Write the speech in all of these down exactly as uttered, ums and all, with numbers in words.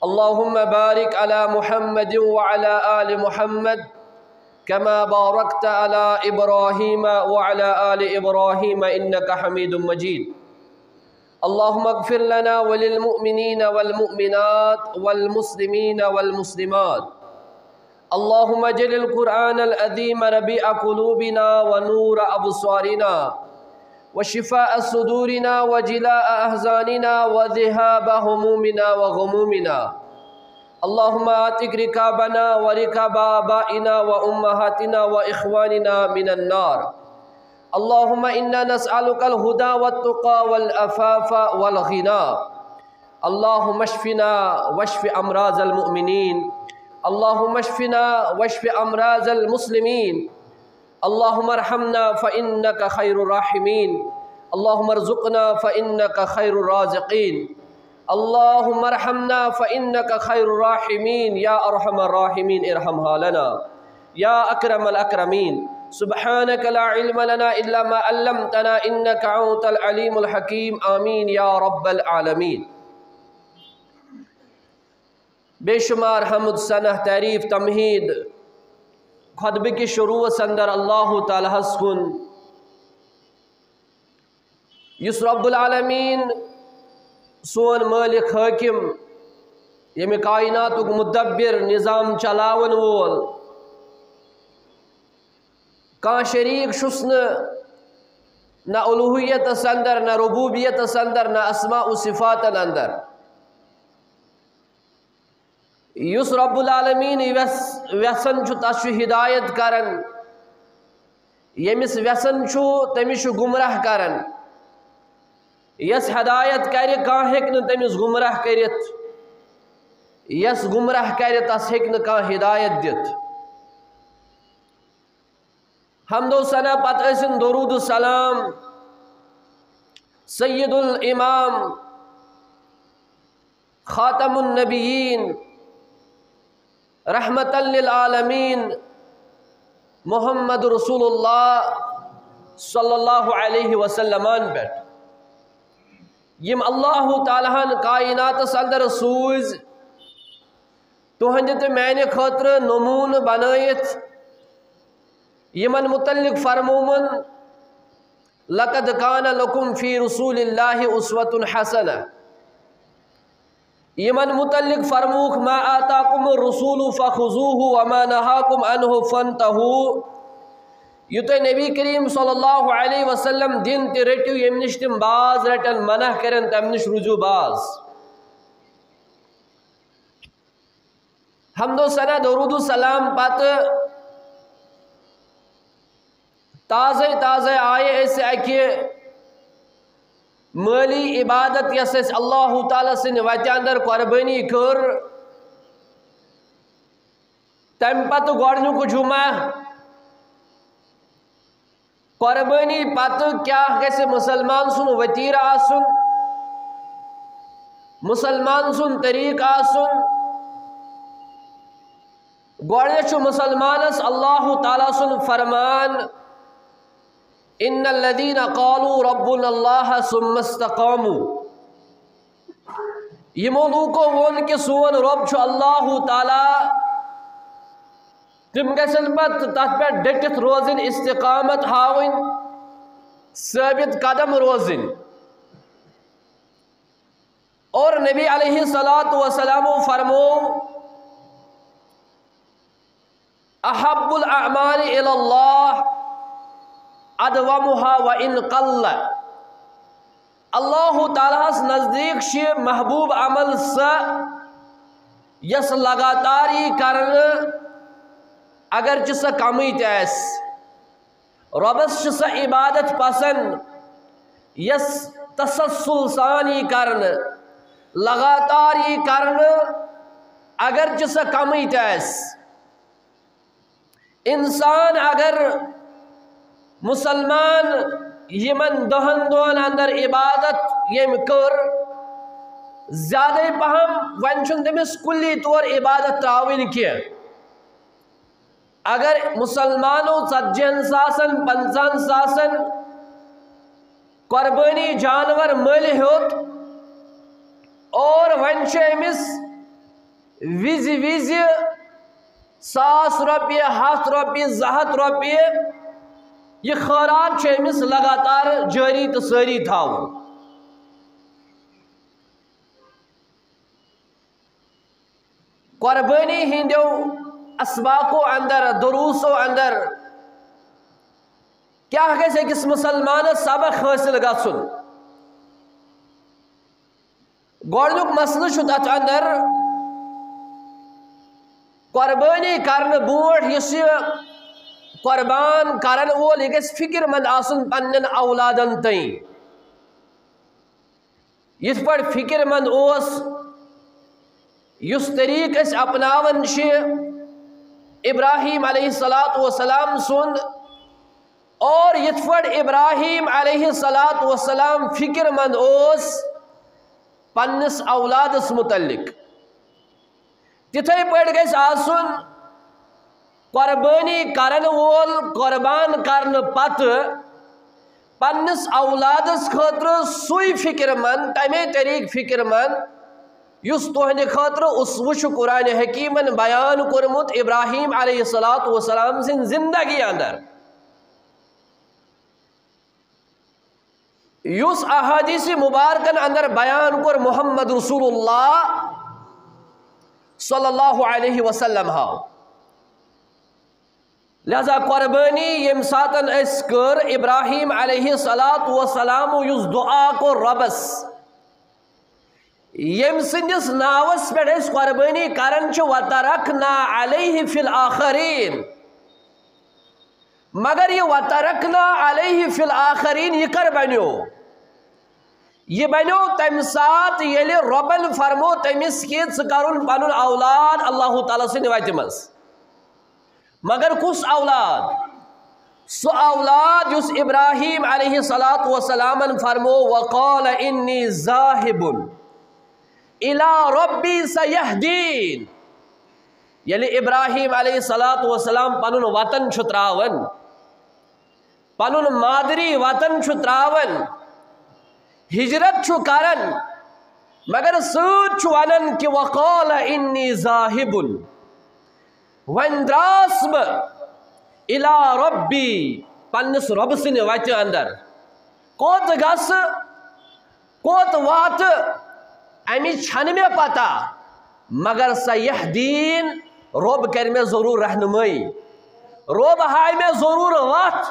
اللهم بارك على محمد وعلى آل محمد كما باركت على إبراهيم وعلى آل إبراهيم إنك حميد مجيد. اللهم اغفر لنا وللمؤمنين والمؤمنات والمسلمين والمسلمات. اللهم اجعل القرآن العظيم ربيع قلوبنا ونور أبصارنا وشفاء صدورنا وجلاء أحزاننا وذهاب همومنا وغمومنا. اللهم اعتق رقابنا ورقاب آبائنا وأمهاتنا وإخواننا من النار. اللهم إنا نسألك الهدى والتقى والعفاف والغنى. اللهم اشفنا واشف أمراض المؤمنين. اللهم اشفنا واشف أمراض المسلمين. اللهم ارحمنا فإنك خير الراحمين. اللهم ارزقنا فإنك خير الرازقين. اللهم ارحمنا فإنك خير الراحمين. يا أرحم الراحمين، ارحم حالنا. يا أكرم الأكرمين. سبحانك لا علم لنا إلا ما علمتنا إنك أنت العليم الحكيم. آمين يا رب العالمين. بے شمار حمد، ثنا، تعریف، تمہید خطبہٕ کِس شروعس اندر اللہ تعالیٰ ہس کُن، یُس رب العالمین، سون مٲلِک حٲکِم، ییٚمہِ کائناتُک مدبر، نظام چلاون وول، کانٛہہ شریٖک چھُس نہٕ، نہ الوہیتس اندر، نہ ربوبیتس اندر، نہ اسماء و صفاتن اندر۔ یُس رب العالمین یژھ-، یژھان چھُ، تس چھُ ہدایت کران۔ ییٚمِس یژھان چھُ، تٔمِس چھُ گمراہ کران۔ یس ہدایت کرِ، کانٛہہ ہیٚکہِ نہٕ تٔمِس گمراہ کٔرِتھ۔ یس گمراہ کرِ، تس ہیٚکہِ نہٕ کانٛہہ ہدایت دِتھ۔ حمد و ثنا پتہٕ ٲسِن درود و سلام سید الامام خاتم النبیین، رحمت للعالمین، محمد رسول اللہ صلی اللہ علیہ وسلمن پٮ۪ٹھ، یِم اللہ تعالیٰ ہن کائناتس اندر سوٗزۍ، تُہنٛدِ تہٕ میانہِ خٲطرٕ نموٗنہٕ بنٲیِتھ، یِمن متعلق فرمومُن، لقد کان لکم فی رسول اللہ اسوۃ حسنہ۔ یِمن متعلق فرمووُکھ، ما آتاکم الرسول فخذوہ وما نہاکم عنہ فانتہوا۔ یہِ تۄہہِ نبی کریم صلی اللہ علیہ وسلم دِن، تہِ رٔٹِو، ییٚمہِ نِش تِم باز رٹن، منع کرن، تمہِ نِش روٗزِو باز۔ حمد و ثنا، درود و سلام پتہٕ تازے تازے آیہِ أسۍ اکہِ مٲلی عبادت، یۄس اَسہِ اللہ تعالیٰ سٕنٛدِ وتہِ اندر قربٲنی کٔر۔ تمہِ پتہٕ گۄڈنیُک جمعہ، قربٲنی پتہٕ کیٛاہ گژھِ مسلمان سُنٛد وتیرٕ آسُن، مسلمان سُنٛد طریقہٕ آسُن؟ گۄڈنیتھ چھُ مسلمانس اللہ تعالیٰ سُنٛد فرمان، ان الذین قالوا ربنا اللہ ثم استقاموا۔ یِمو لوٗکو ووٚن کہِ سون رۄب چھُ اللہ تعالیٰ، تِم گژھن پتہٕ تتھ پٮ۪ٹھ ڈٔٹِتھ روزٕنۍ، استقامت ہاوٕنۍ، ثٲبت قدم روزٕنۍ۔ اور نبی علیہ الصلوۃ والسلام فرمو، احب الاعمال الی اللہ ادومها وان قل۔ اللہ تعالیٰ ہس نزدیک چھِ محبوب عمل سۄ، یۄس لگاتار یی کرنہٕ، اگرچہ سۄ کمٕے تہِ آسہِ۔ رۄبس چھِ سۄ عبادت پسند، یۄس تسلسل سان یی کرنہٕ، لگاتار یی کرنہٕ، اگرچہ سۄ کمٕے تہِ آسہِ۔ انسان اگر، مسلمان، یِمن دہن دۄہن اندر عبادت ییٚمۍ کٔر، زیادے پہم، وۄنۍ چھُنہٕ تٔمِس کُلی طور عبادت تراوٕنۍ کینٛہہ۔ اگر مسلمانو ژتجی ہن ساسن، پنژاہن ساسن قربٲنی جانور مٔلۍ ہیوٚت، اور وۄنۍ چھُ أمِس وِزِ وِزِ ساس رۄپیہِ، ہَتھ رۄپیہِ، زٕ ہَتھ رۄپیہِ، یہِ خٲرات چھُ أمِس لگاتار جٲری تہٕ سٲری تھاوُن۔ قۄربٲنی ہٕنٛدیو اسباقو اندر، دروسو اندر کیٛاہ گژھِ أکِس مُسلمانس سبق حٲصِل گژھُن؟ گۄڈٕنیُک مسلہٕ چھُ تَتھ اندر، قۄربٲنی کرنہٕ برونٛٹھ یُس یہِ قۄربان کرن وول، یہِ گژھِ فکر مند آسُن پننٮ۪ن اولادن تام۔ یِتھ پٲٹھۍ فکر مند اوس، یُس طریقہٕ أسۍ اپناوان چھِ ابراہیم علیہ الصلوۃ والسلام سُنٛد، اور یِتھ پٲٹھۍ ابراہیم علیہ الصلوۃ والسلام فکر مند اوس پننِس اولادس متعلق، تِتھے پٲٹھۍ گژھِ آسُن قۄربٲنی کرن وول قۄربان کرنہٕ پتہٕ پننِس اولادس خٲطرٕ سُے فکر مند، تمے طریقہٕ فکر مند، یُس تُہنٛدِ خٲطرٕ اوس، وُچھ قرآن حکیمن بیان کوٚرمُت ابراہیم علیہ الصلوۃ والسلام سٕنٛدِ زندگی اندر، یُس احادیث مبارکن اندر بیان کوٚر محمد رسول اللہ صلی اللہ علیہ وسلم ہاو۔ لہذا قۄربٲنی ییٚمہِ ساتن أسۍ کٔر، ابراہیم علیہ الصلوۃ والسلام یُس دعا کوٚر رۄبس، ییٚمہِ سٕنٛدِس ناوس پٮ۪ٹھ أسۍ قۄربٲنی کران چھِ، وترکنا علیہ فی الآخرین، مگر یہِ وترکنا علیہ فی الآخرین یہِ کر بنیو؟ یہِ بنیو تمہِ ساتہٕ ییٚلہِ رۄبن فرمو تٔمِس کہِ ژٕ کرُن پنُن اولاد اللہ تعالیٰ سٕنٛدِ وتہِ منٛز۔ مگر کُس اولاد؟ سُہ اولاد یُس ابراہیم علیہ الصلوۃ والسلامن فرمو، وقال انی ذاہب الی ربی سیہدین۔ ییٚلہِ ابراہیم علیہ الصلوۃ والسلام پنُن وطن چھُ تراوان، پنُن مادری وطن چھُ تراوان، ہجرت چھُ کران، مگر سۭتۍ چھُ ونان کہِ وقال انی ذاہب، وۄنۍ دراس بہٕ الی ربی، پننِس رۄبہٕ سٕنٛدِ وتہِ اندر۔ کوٚت گژھٕ، کوٚت واتہٕ، امِچ چھنہٕ مےٚ پتہ، مگر سیہدین، رۄب کرِ مےٚ ضروٗر رہنمٲیی، رۄب ہاوِ مےٚ ضروٗر وتھ۔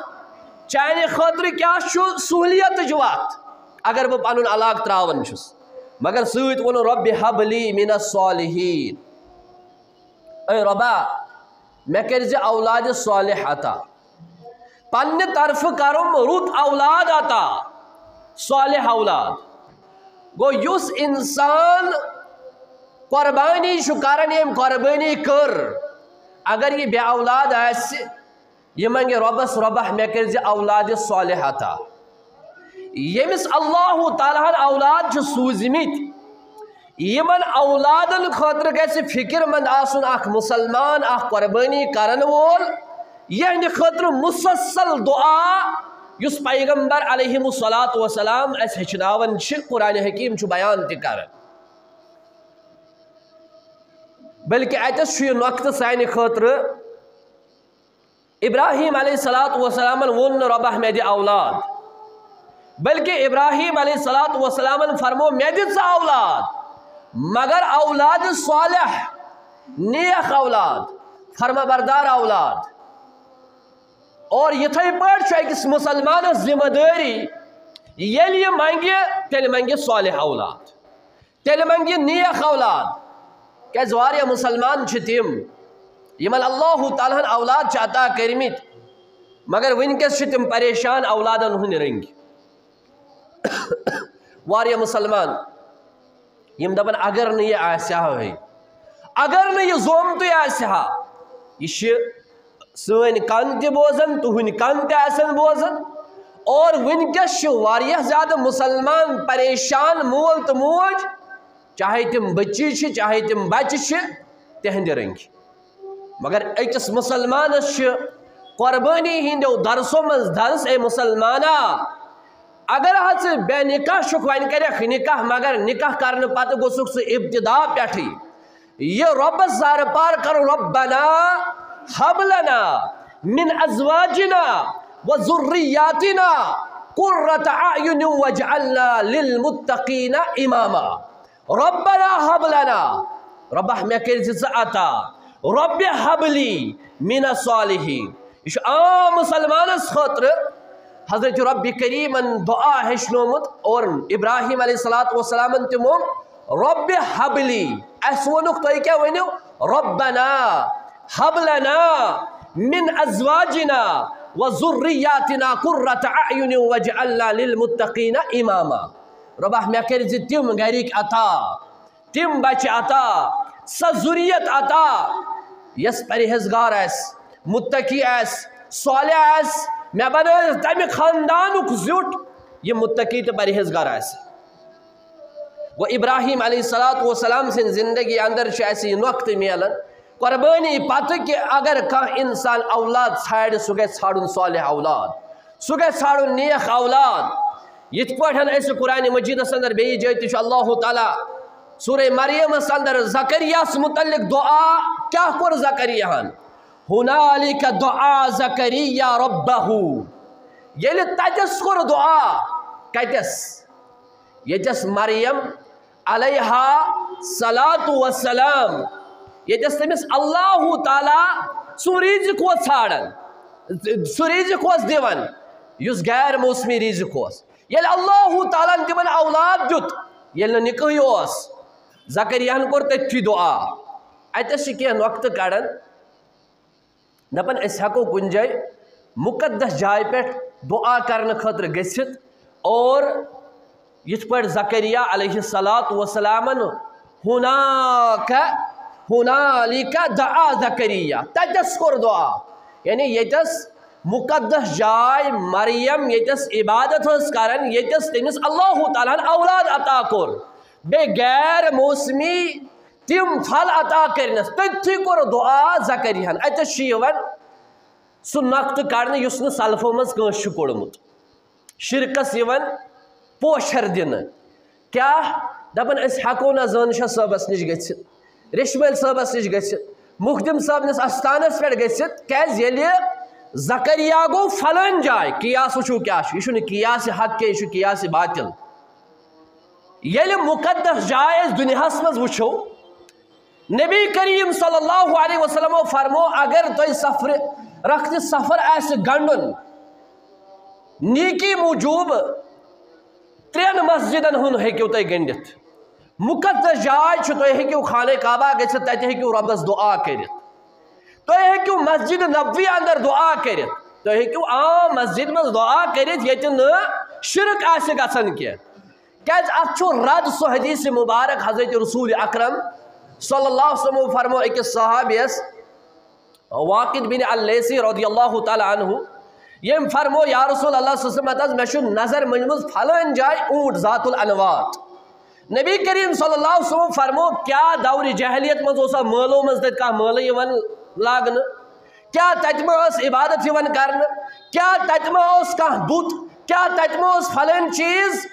چانہِ خٲطرٕ کیٛاہ چھُ سہوٗلیتٕچ وتھ، اگر بہٕ پنُن علاقہٕ تراوان چھُس؟ مگر سۭتۍ ووٚن، رب ہب لی من الصالحین، اے رۄبا، مےٚ کٔرۍ زِ اولادِ صالح عطا۔ پننہِ طرفہٕ کرُم رُت اولاد عطا، صالح اولاد۔ گوٚو، یُس انسان قۄربٲنی چھُ کران، ییٚمۍ قۄربٲنی کٔر، اگر یہِ بے اولاد آسہِ، یہِ منگہِ رۄبس، رۄبہ، مےٚ کٔرۍ زِ اولادِ صالح عطا۔ ییٚمِس اللہ تعالیٰ ہن اولاد چھِ سوٗزمٕتۍ، یِمن اولادن خٲطرٕ گژھِ فکر مند آسُن اکھ مسلمان، اکھ قۄربٲنی کرن وول، یِہنٛدِ خٲطرٕ مسلسل دعا، یُس پیغمبر علیہ الصلوۃ والسلام اسہِ ہیٚچھناوان چھِ، قرآن حکیم چھُ بیان تہِ کران۔ بلکہ اتس چھُ یہِ نۄقطہٕ سانہِ خٲطرٕ، ابراہیم علیہ الصلوۃ والسلامن ووٚن نہٕ، رۄبہ، مےٚ دِ اولاد، بلکہ ابراہیم علیہ الصلوۃ والسلامن فرمو، مےٚ دِ ژٕ اولاد، مگر اولاد صالح، نیک اولاد، فرما بردار اولاد۔ اور یِتھے پٲٹھۍ چھُ أکِس مسلمانس ذمہ دٲری، ییٚلہِ یہِ منگہِ، تیٚلہِ منگہِ صالح اولاد، تیٚلہِ منگہِ نیک اولاد۔ کیازِ واریاہ مسلمان چھِ تِم، یِمن اللہ تعالیٰ ہن اولاد چھِ عطا کٔرمٕتۍ، مگر وٕنکیٚس چھِ تِم پریشان اولادن ہٕنٛدِ رنگہِ۔ واریاہ مسلمان یِم دپان، اگر نہٕ یہِ آسہِ ہا ہے، اگر نہٕ یہِ زومتُے آسہِ ہا۔ یہِ چھِ سٲنۍ کن تہِ بوزان، تُہنٛدۍ کن تہِ آسن بوزان۔ اور وٕنکیٚس چھِ واریاہ زیادٕ مسلمان پریشان، مول تہٕ موج، چاہے تِم بچی چھِ، چاہے تِم بچہِ چھِ، تِہنٛدِ رنگہِ۔ مگر أکِس مسلمانس چھِ قۄربٲنی ہٕنٛدیو درسو منٛز درس، اے مسلمانا، اگر ہا ژٕ بے نکاح چھُکھ، وۄنۍ کرکھ نکاح، مگر نکاح کرنہٕ پتہٕ گوٚژھکھ ژٕ ابتدا پٮ۪ٹھٕے یہِ رۄبس زارٕ پار کرُن، ربنا ہب لنا من ازواجنا و ذریاتنا قرۃ اعین واجعلنا للمتقین اماما۔ ربنا ہب لنا، رۄبہ مےٚ کٔرۍ زِ ژٕ عطا، رب ہب لی من الصالحین۔ یہِ چھُ عام مسلمانس خٲطرٕ حضرت رب کریمن دعا ہیٚچھنومُت، اور ابراہیم علیہ الصلوۃ والسلامن تہِ موٚنگ، رب ہب لی، اسہِ ووٚنُکھ تُہۍ کیٛاہ ؤنِو؟ ربنا ہب لنا من ازواجنا و ذریاتنا قرۃ اعین واجعلنا للمتقین اماما۔ رۄبہ مےٚ کٔرۍ زِ تِم گرِکۍ عطا، تِم بچہِ عطا، سۄ ذُریت عطا، یۄس پرہیزگار آسہِ، متقی آسہِ، صالح آسہِ، مےٚ بنٲیِتھ تمہِ خاندانُک زیُٹھ، یہِ متقی تہٕ پرہیزگار آسہِ۔ گوٚو، ابراہیم علیہ الصلوۃ والسلام سٕنٛدِ زندگی اندر چھُ اَسہِ یہِ نۄقطہٕ میلان قربٲنی پتہٕ، کہِ اگر کانٛہہ انسان اولاد ژھانڈِ، سُہ گژھِ ژھانڈُن صالح اولاد، سُہ گژھِ ژھانڈُن نیک اولاد۔ یِتھ پٲٹھۍ أسۍ قرآن مجیدس اندر بیٚیہِ جایہِ تہِ چھُ اللہ تعالیٰ سورہ مریمس اندر زکریاہس متعلق دعا کیٛاہ کوٚر زکریاہن؟ ہنالک دعا زکریا ربہ۔ ییٚلہِ تتٮ۪س کوٚر دعا، کتٮ۪س؟ ییٚتٮ۪س مریم علیہا صلاتُ وسلام، ییٚتٮ۪س تٔمِس اللہ تعالیٰ سُہ رِزق اوس ژھانڈان، سُہ رِزق اوس دِوان، یُس غیر موسمی رِزق اوس۔ ییٚلہِ اللہ تعالیٰ ہن تِمن اولاد دیُت، ییٚلہِ نہٕ نِکٕہٕے اوس، زکریاہن کوٚر تٔتھی دُعا۔ اتٮ۪س چھِ کینٛہہ نۄقطہٕ کڑان۔ دپان، أسۍ ہٮ۪کو کُنہِ جایہِ مُقدس جایہِ پٮ۪ٹھ دُعا کرنہٕ خٲطرٕ گٔژھِتھ، اور یِتھ پٲٹھۍ زکریا علیہ الصلوۃ والسلامن ہناک، ہنالک دعا زکریا، تتٮ۪س کوٚر دُعا، یعنی ییٚتٮ۪س مُقدس جاے مریم، ییٚتٮ۪س عبادت ٲس کران، ییٚتٮ۪س تٔمِس اللہ تعالیٰ ہن اولاد عطا کوٚر، بیٚیہِ غیر موسمی تِم پھل عطا کٔرنس، تٔتھی کوٚر دُعا زکریاہن۔ اتٮ۪س چھُ یِوان سُہ نۄقطہٕ کڑنہٕ یُس نہٕ سلفو منٛز کٲنٛسہِ چھُ کوٚڑمُت۔ شرکس یِوان پوچھر دِنہٕ۔ کیٛاہ دپان، أسۍ ہٮ۪کو نہ زٲنہٕ شاہ صٲبس نِش گٔژھِتھ، ریٚشمٲلۍ صٲبس نِش گٔژھِتھ، مخدم صٲبنِس استانس پٮ۪ٹھ گٔژھِتھ، کیٛازِ ییٚلہِ زکریا گوٚو فلٲنۍ جاے، قیاس وٕچھِو کیٛاہ چھُ، یہِ چھُنہٕ قیاس حق کینٛہہ، یہِ چھُ قیاس باطل۔ ییٚلہِ مُقدس جاے أسۍ دُنیاہَس منٛز وٕچھو، نبی کریم صلی اللہ علیہ وسلمو فرمو، اگر تۄہہِ سفرِ رخت سفر آسہِ گنڈُن، نیکی موٗجوٗب ترٛٮ۪ن مسجدن ہُنٛد ہیٚکِو تُہۍ گٔنڈِتھ۔ مُقدس جاے چھِ، تُہۍ ہیٚکِو خانہ کعبہ گٔژھِتھ، تتہِ ہیٚکِو رۄبس دُعا کٔرِتھ۔ تُہۍ ہیٚکِو مسجد نبوی اندر دُعا کٔرِتھ۔ تُہۍ ہیٚکِو عام مسجد منٛز دُعا کٔرِتھ، ییٚتہِ نہٕ شرک آسہِ گژھان کینٛہہ۔ کیازِ اتھ چھُ رد سُہ حدیث مبارک حضرت رسول اکرم صلی اللہ علیہ وسلم فرمو أکِس صحابیس واقد بن اللیثی رضی اللہ تعالیٰ عنہ، ییٚمۍ فرمو، یا رسول اللہ صلی اللہ علیہ وسلم، مےٚ چھُ نظر مٔنٛجمٕژ فلٲنۍ جاے اوٗنٹ ذات الانوات۔ نبی کریم صلی اللہ علیہ وسلم فرمو، کیٛاہ دورِ جاہلیت منٛز اوسا مٲلو منٛز تتہِ کانٛہہ مٲلہٕ یِوان لاگنہٕ؟ کیٛاہ تتہِ ما ٲس عبادت یِوان کرنہٕ؟ کیٛاہ تتہِ ما اوس کانٛہہ بُت؟ کیٛاہ تتہِ ما اوس فلٲنۍ چیٖز؟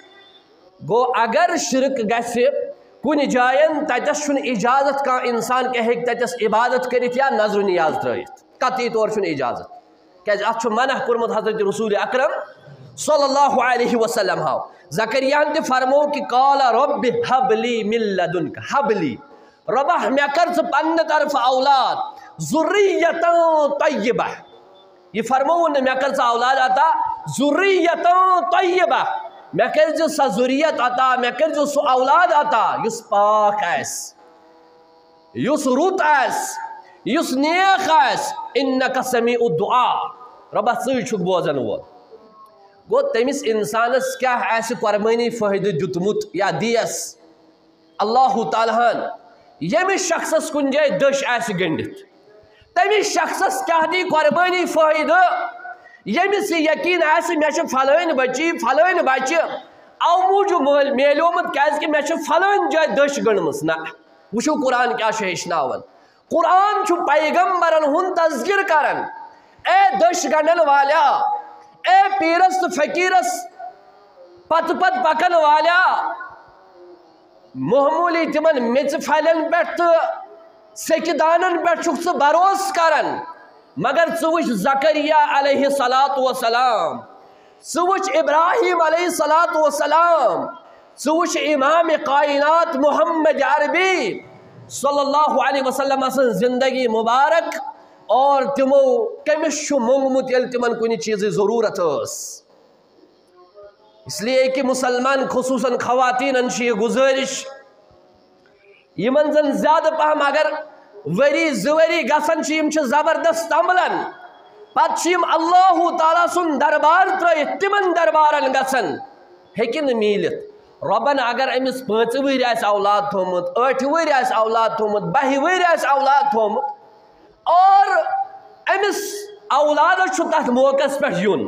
گوٚو، اگر شرک گژھِ کُنہِ جاین، تتٮ۪س چھُنہٕ اجازت، کانٛہہ انسان کیٛاہ ہیٚکہِ تتٮ۪س عبادت کٔرِتھ یا نظر و نیاز ترٲیِتھ، قطعی طور چھُنہٕ اجازت۔ کیٛازِ اتھ چھُ منع کوٚرمُت حضرت رسول اکرم صلی اللہ علیہ وسلم ہاو۔ زکریاہن تہِ فرمو کہِ قال رب حب لی من لدنک حب لی، رۄبہ، مےٚ کر ژٕ پننہِ طرفہٕ اولاد، ذریتاً طیبہ۔ یہِ فرمووُن نہٕ، مےٚ کر ژٕ اولاد عطا، ذریتاً طیبہ، مےٚ کٔرۍ زِ سۄ ذریت عطا، مےٚ کٔرۍ زِ سُہ اولاد عطا یُس پاک آسہِ، یُس رُت آسہِ، یُس نیک آسہِ۔ انک سمیع الدعا، رۄبہ، ژٕے چھُکھ بوزن وول۔ گوٚو، تٔمِس انسانس کیٛاہ آسہِ قربٲنی فٲیدٕ دیُتمُت یا دِیس اللہ تعالیٰ ہن ییٚمِس شخصس کُنہِ جایہِ دٔچھ آسہِ گٔنڈِتھ، تٔمِس شخصس کیٛاہ دی قربٲنی فٲیدٕ؟ ییٚمِس یہِ یقین آسہِ، مےٚ چھِ فلٲنۍ بچی، فلٲنۍ بچہِ، او موٗجوٗب مٲلۍ میلیومُت، کیٛازِ کہِ مےٚ چھِ فلٲنۍ جایہِ دٔچھ گٔنڈمٕژ۔ نہ، وٕچھِو قرآن کیٛاہ چھُ ہیٚچھناوان۔ قرآن چھُ پیغمبرن ہُنٛد تذکر کران۔ اے دٔچھ گنڈن والیا، اے پیرس تہٕ فقیرس پتہٕ پتہٕ پکن والیا، معموٗلی تِمن میٚژِ پھلٮ۪ن پٮ۪ٹھ تہٕ سیٚکہِ دانن پٮ۪ٹھ چھُکھ ژٕ بھروسہٕ کران، مگر ژٕ وٕچھ زکریا علیہ الصلوۃ والسلام، ژٕ وٕچھ ابراہیم علیہ الصلوۃ والسلام، ژٕ وٕچھ امام کائنات محمد عربی صلی اللہ علیہ وسلم سٕنٛز زندگی مبارک، اور تِمو کٔمِس چھُ موٚنگمُت ییٚلہِ تِمن کُنہِ چیٖزٕچ ضروٗرت ٲس۔ اس لیے کہ مسلمان، خصوصاً خواتینن چھِ یہِ گزٲرِش، یِمن زن زیادٕ پہم اگر ؤری زٕ ؤری گژھان چھِ، یِم چھِ زبردست تمبلان، پتہٕ چھِ یِم اللہ تعالیٰ سُنٛد دربار ترٲیِتھ تِمن دربارن گژھان، ہیٚکہِ نہٕ میٖلِتھ۔ رۄبن اگر أمِس پٲنٛژِ وٕہٕرۍ آسہِ اولاد تھوٚومُت، ٲٹھِ وٕہٕرۍ آسہِ اولاد تھوٚومُت، بَہہِ وٕہٕرۍ آسہِ اولاد تھوٚومُت، اور أمِس اولادس چھُ تتھ موقعس پٮ۪ٹھ یُن،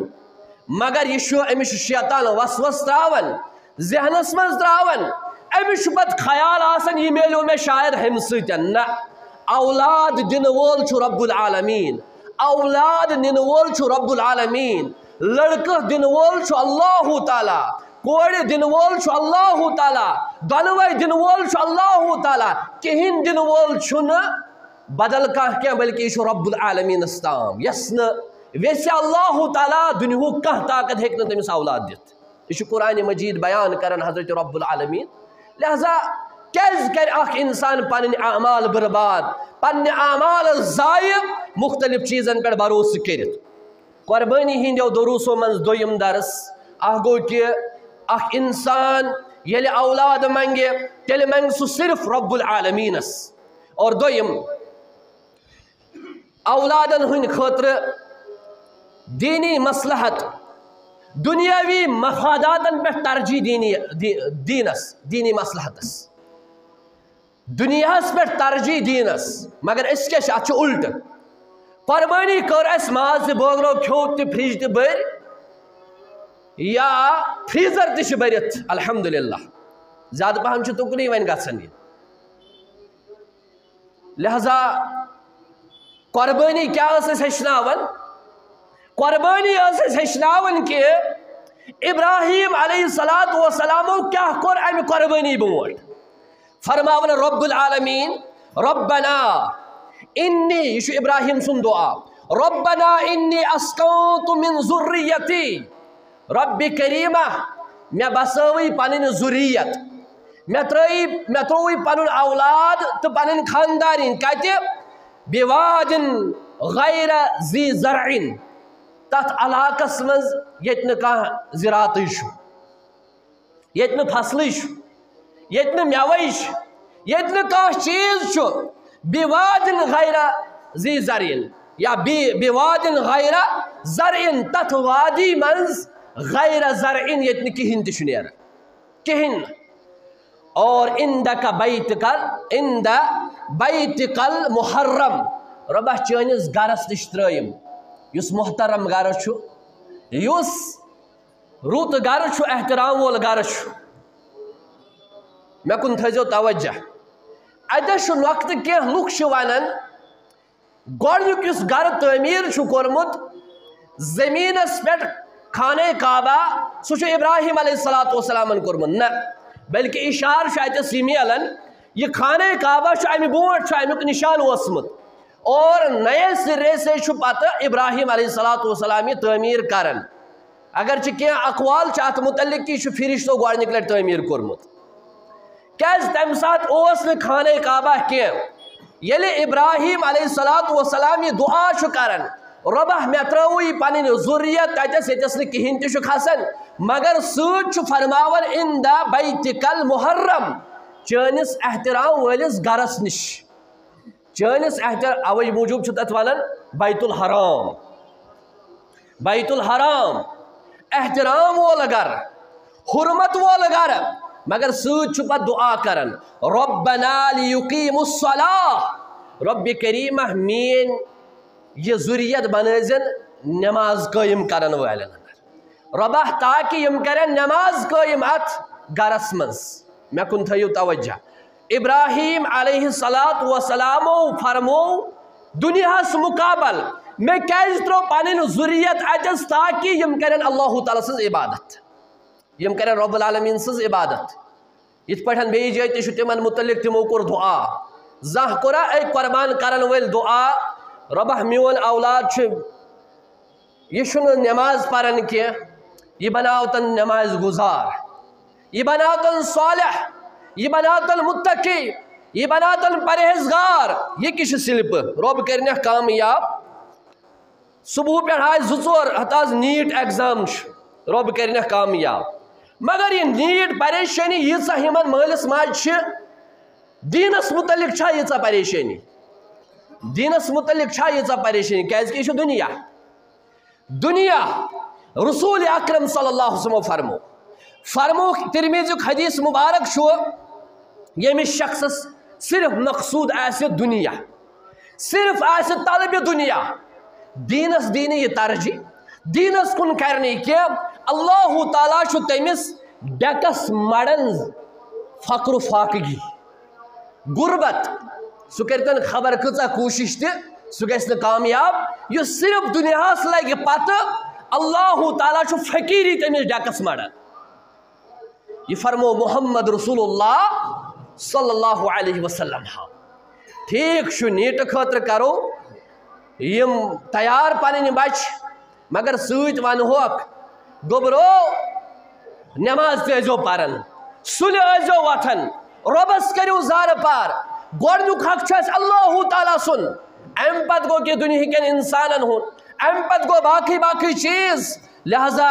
مگر یہِ چھُ، أمِس چھُ شیطان وسوس تراوان، ذہنس منٛز تراوان۔ أمِس چھُ پتہٕ خیال آسان، یہِ میلیو مےٚ شاید ہُمہِ سۭتۍ۔ نہ، اولاد دِنہٕ وول چھُ رب العالمین، اولاد نِنہٕ وول چھُ رب العالمین، لڑکہٕ دِنہٕ وول چھُ اللہ تعالیٰ، کورِ دِنہٕ وول چھُ اللہ تعالیٰ، دۄنوَے دِنہٕ وول چھُ اللہ تعالیٰ، کِہیٖنۍ دِنہٕ وول چھُنہٕ بدل کانٛہہ کینٛہہ، بلکہِ یہِ چھُ رب العالمینس تام۔ یس نہٕ ویژھِ اللہ تعالیٰ، دُنیہُک کانٛہہ طاقت ہیٚکہِ نہٕ تٔمِس اولاد دِتھ۔ یہِ چھُ قرآن مجید بیان کران حضرت رب العالمین۔ لہذا کیازِ کرِ اکھ انسان پنٕنۍ اعمال برباد، پننہِ اعمال ضایع، مختلف چیزن پٮ۪ٹھ بھروسہٕ کٔرِتھ؟ قربٲنی ہٕنٛدیو دروسو منٛز دوٚیِم درس اکھ گوٚو کہِ اکھ انسان ییٚلہِ اولاد منگہِ، تیٚلہِ منگہِ سُہ صرف رب العالمینس۔ اور دوٚیِم، اولادن ہٕنٛدِ خٲطرٕ دینی مصلحت، دنیاوی مفاداتن پٮ۪ٹھ ترجیح دینی، دی-، دینس، دینی مصلحتس، دنیاہس پٮ۪ٹھ ترجیح دینس۔ مگر أسۍ کیٛاہ چھِ، اتھ چھُ الٹہٕ۔ قربٲنی کٔر اَسہِ، ماز تہِ بٲگرو، کھیوٚو تہِ، فرج تہِ بٔرۍ، یا فریزر تہِ چھِ بٔرِتھ، الحمدللہ۔ زیادٕ پہم چھُ تُکنُے وۄنۍ گژھان یہِ۔ لہذا قربٲنی کیٛاہ ٲس اَسہِ ہیٚچھناوان؟ قربٲنی ٲس اَسہِ ہیٚچھناوان کہِ ابراہیم علیہ الصلوۃ والسلامو کیٛاہ کوٚر اَمہِ قربٲنی برونٛٹھ۔ فرماوان رب العالمین، ربنا انی، یہِ چھُ ابراہیم سُنٛد دعا، ربنا انی اسکنت من ذریتی، رب کریمہ، مےٚ بسٲوٕے پنٕنۍ ذُریت، مےٚ ترٲوٕے، مےٚ ترٛووٕے پنُن اولاد تہٕ پنٕنۍ خاندارِنۍ کتہِ؟ بواد غیر ذی زرع، تتھ علاقس منٛز ییٚتہِ نہٕ کانٛہہ زِراعتٕے چھُ، ییٚتہِ نہٕ فصلٕے چھُ، ییٚتہِ نہٕ مٮ۪وَے چھُ، ییٚتہِ نہٕ کانٛہہ چیٖز چھُ، بواد غیر ذی زرع، یا بی-، بواد غیر زرع، تتھ وادی منٛز غیر زرع، ییٚتہِ نہٕ کِہیٖنۍ تہِ چھُ نیران، کِہیٖنۍ نہٕ۔ اور عندک بیتک، عند بیتک المحرم، رۄبا چٲنِس گرس نِش ترٲیِم، یُس محترم گرٕ چھُ، یُس رُت گرٕ چھُ، احترام وول گرٕ چھُ۔ مےٚ کُن تھٲیزیو توجہ۔ اتٮ۪س چھُ نۄقطہٕ، کینٛہہ لُکھ چھِ ونان، گۄڈنیُک یُس گرٕ تعمیٖر چھُ کوٚرمُت زٔمیٖنَس پٮ۪ٹھ، خانہ کعبہ، سُہ چھُ ابراہیم علیہ الصلوۃ والسلامن کوٚرمُت، نہ، بلکہِ اِشارٕ چھُ اَتٮ۪س یہِ میلان، یہِ خانہ کعبہ چھُ اَمہِ برونٛٹھ چھُ اَمیُک نِشان اوسمُت، اور نئے سرے سے چھُ پتہٕ ابراہیم علیہ الصلوۃ والسلام یہِ تعمیٖر کران۔ اگرچہِ کینٛہہ اقوال چھِ اَتھ مُتعلِق کہِ یہِ چھُ فرشتو گۄڈٕنِکۍ لٹہِ تعمیٖر کوٚرمُت۔ کیازِ تَمہِ ساتہٕ اوس نہٕ خانہ کعبہ کینٛہہ۔ ییٚلہِ ابراہیم علیہ الصلوۃ والسلام یہِ دُعا چھُ کران، رۄبہ، مےٚ ترٲوٕے پنٕنۍ ذُریت تَتٮ۪س، ییٚتٮ۪س نہٕ کِہیٖنۍ تہِ چھُ کھسان، مگر سۭتۍ چھُ فرماوان، عند بیتک المحرم، چٲنِس احترام وٲلِس گرس نِش۔ چٲنِس احتر-، اوے موٗجوٗب چھُ تَتھ وَنان بیت الحرام، بیت الحرام، احترام وول گرٕ، حرمت وول گرٕ، مگر سۭتۍ چھُ پَتہٕ دُعا کران، ربنا لیقیموا الصلاۃ، رب کریمہ، میٲنۍ یہِ ذُریت بنٲوزٮ۪ن نماز قٲیِم کرن والٮ۪ن اندر۔ رۄبہ، تاکہِ یِم کرن نماز قٲیِم اتھ گرس منٛز۔ مےٚ کُن تھٲیِو توجہ۔ ابراہیم علیہ الصلوۃ والسلامو فرموو، دُنیاہس مقابل مےٚ کیازِ ترٲو پنٕنۍ ذُریت اتٮ۪س؟ تاکہِ یِم کرن اللہ تعالیٰ سٕنٛز عبادت، یِم کرن رب العالمین سٕنٛز عبادت۔ یِتھ پٲٹھۍ بیٚیہِ جایہِ تہِ چھُ تِمن مُتعلِق، تِمو کوٚر دُعا، زانٛہہ کوٚرا أکۍ قۄربان کرن وٲلۍ دُعا، "رۄبہ، میون اولاد چھُ، یہِ چھُنہٕ نٮ۪ماز پران کینٛہہ، یہِ بناوتن نٮ۪ماز گُزار، یہِ بناوتن صالح، یہِ بناوتن متقی، یہِ بناوتن پرہیزگار"؟ یہِ کہِ چھِ سِلپہٕ، رۄب کٔرِنَکھ کامیاب۔ صبح پٮ۪ٹھ آے زٕ ژور ہتھ آز نیٖٹ ایگزام چھُ، رۄب کٔرِنَکھ کامیاب۔ مگر یہِ نیٖٹ پریشٲنی ییٖژاہ یِمن مٲلِس ماجہِ چھِ، دیٖنس متعلق چھا ییٖژاہ پریشٲنی؟ دیٖنس متعلق چھا ییٖژاہ پریشٲنی؟ کیازِ کہِ یہِ چھُ دُنیا۔ دُنیا۔ رسول اکرم صلی اللہ علیہ وسلم فرمو، فرمو، ترمذیُک حدیث مبارک چھُ، ییٚمِس شخصس صرف مقصود آسہِ دُنیا، صرف آسہِ طلبِ دُنیا، دیٖنس دِی نہٕ یہِ ترجیح، دیٖنس کُن کرِ نہٕ یہِ کینٛہہ، اللہ تعالیٰ چھُ تٔمِس ڈیکس مڑان فقر و فاقگی، غربت۔ سُہ کٔرِتن خبر کۭژاہ کوٗشِش تہِ، سُہ گژھِ نہٕ کامیاب۔ یُس صرف دُنیاہس لگہِ پتہٕ، اللہ تعالیٰ چھُ فقیٖری تٔمِس ڈیکس مڑان۔ یہِ فرمو محمد رسول اللہ صلی اللہ علیہ وسلم۔ ٹھیٖک چھُ، نیٖٹہٕ خٲطرٕ کرو یِم تیار پنٕنۍ بچہِ، مگر سۭتۍ ونہوکھ، گوٚبرو، نٮ۪ماز تہِ ٲسۍزیو پران، سُلہِ ٲسۍزیو وۄتھان، رۄبس کٔرِو زارٕ پار۔ گۄڈنیُک حق چھُ اَسہِ اللہ تعالیٰ سُنٛد، اَمہِ پتہٕ گوٚو کہِ دُنہِکٮ۪ن اِنسانن ہُنٛد، اَمہِ پتہٕ گوٚو باقٕے باقٕے چیٖز۔ لہذا